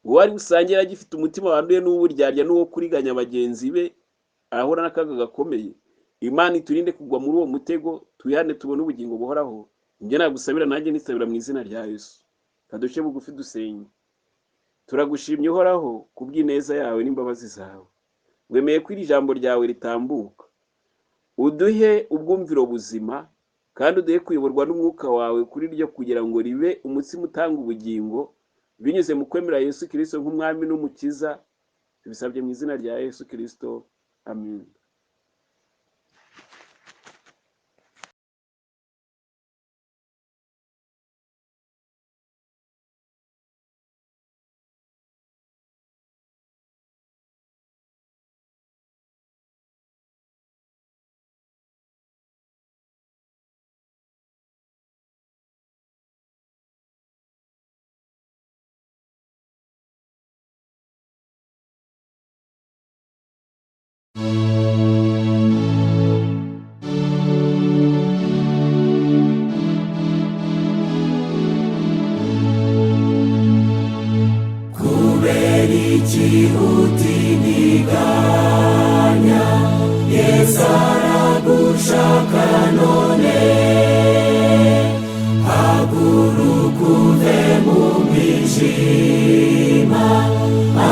Uwari usangira agifite umutima wanduye n'uw'uburyarya n'uwo kuriganya bagenzi be, arahura n'akaga gakomeye. Imana iturinde kugwa muri uwo mutego, twihane tubone ubugingo buhoraho. Ibyo nagusabira nanjye nisabira mu izina rya Yesu. Kaduce bugufi dusenge. Turagushimye Uhoraho kubw'ineza yawe n'imbabazi zawe. Wemeye ko iri jambo ryawe ritambuka. Uduhe ubwumviro buzima, kandi uduhe kuyoborwa n'umwuka wawe kuri ryo, kugira ngo ribe umutsima utanga ubugingo binyuze mu kwemera Yesu Kristo nk'umwami n'umukiza. Tubisabye mu izina rya Yesu Kristo, amen. Kubera iki utindiganya? Yesu aragushaka none, haguruka uve mu mwijima,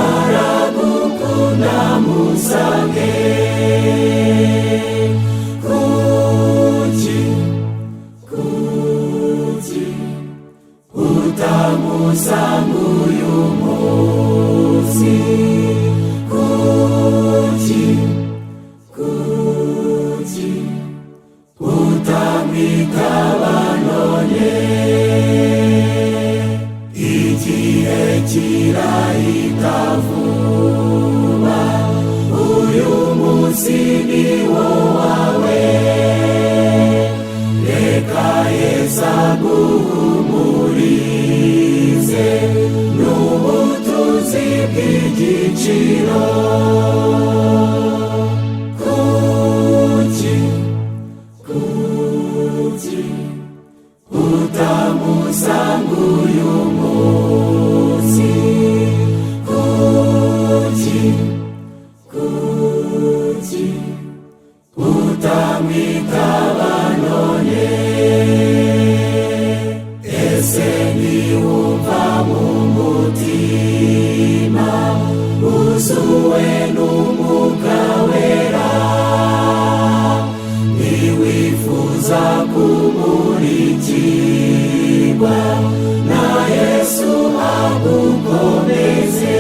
aragukunda musange. Kuki, kuki utamusanga uyu munsi? Kuki, kuki utamwitaba none? Igihe kirahita vuba, uyu munsi ni wo wawe, reka Yesu aguhumurize n'ubutunzi bw'igiciro. Kuki, kuki utamusanga uyu munsi? Kuki, kuki agukomeze.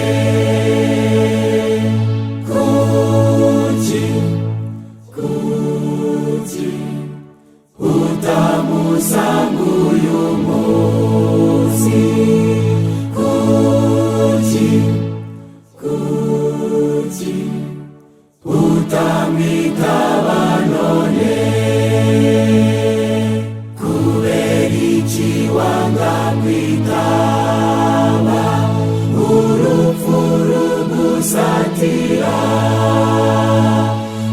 Kuki, kuki utamusanga uyu munsi? Kuki, kuki utamwitaba none? Kubera iki wanga kwitaba urupfu rugusatira?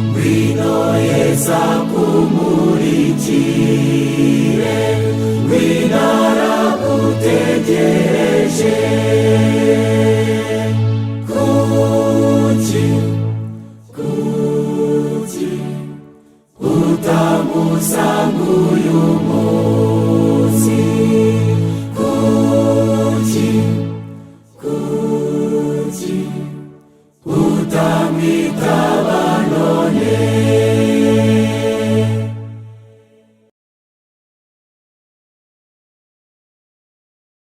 Ngwino Yesu akumurikire, ngwino aragutegereje. Kuki, kuki utamusanga uyu munsi? Kuki, kuki utamwitaba?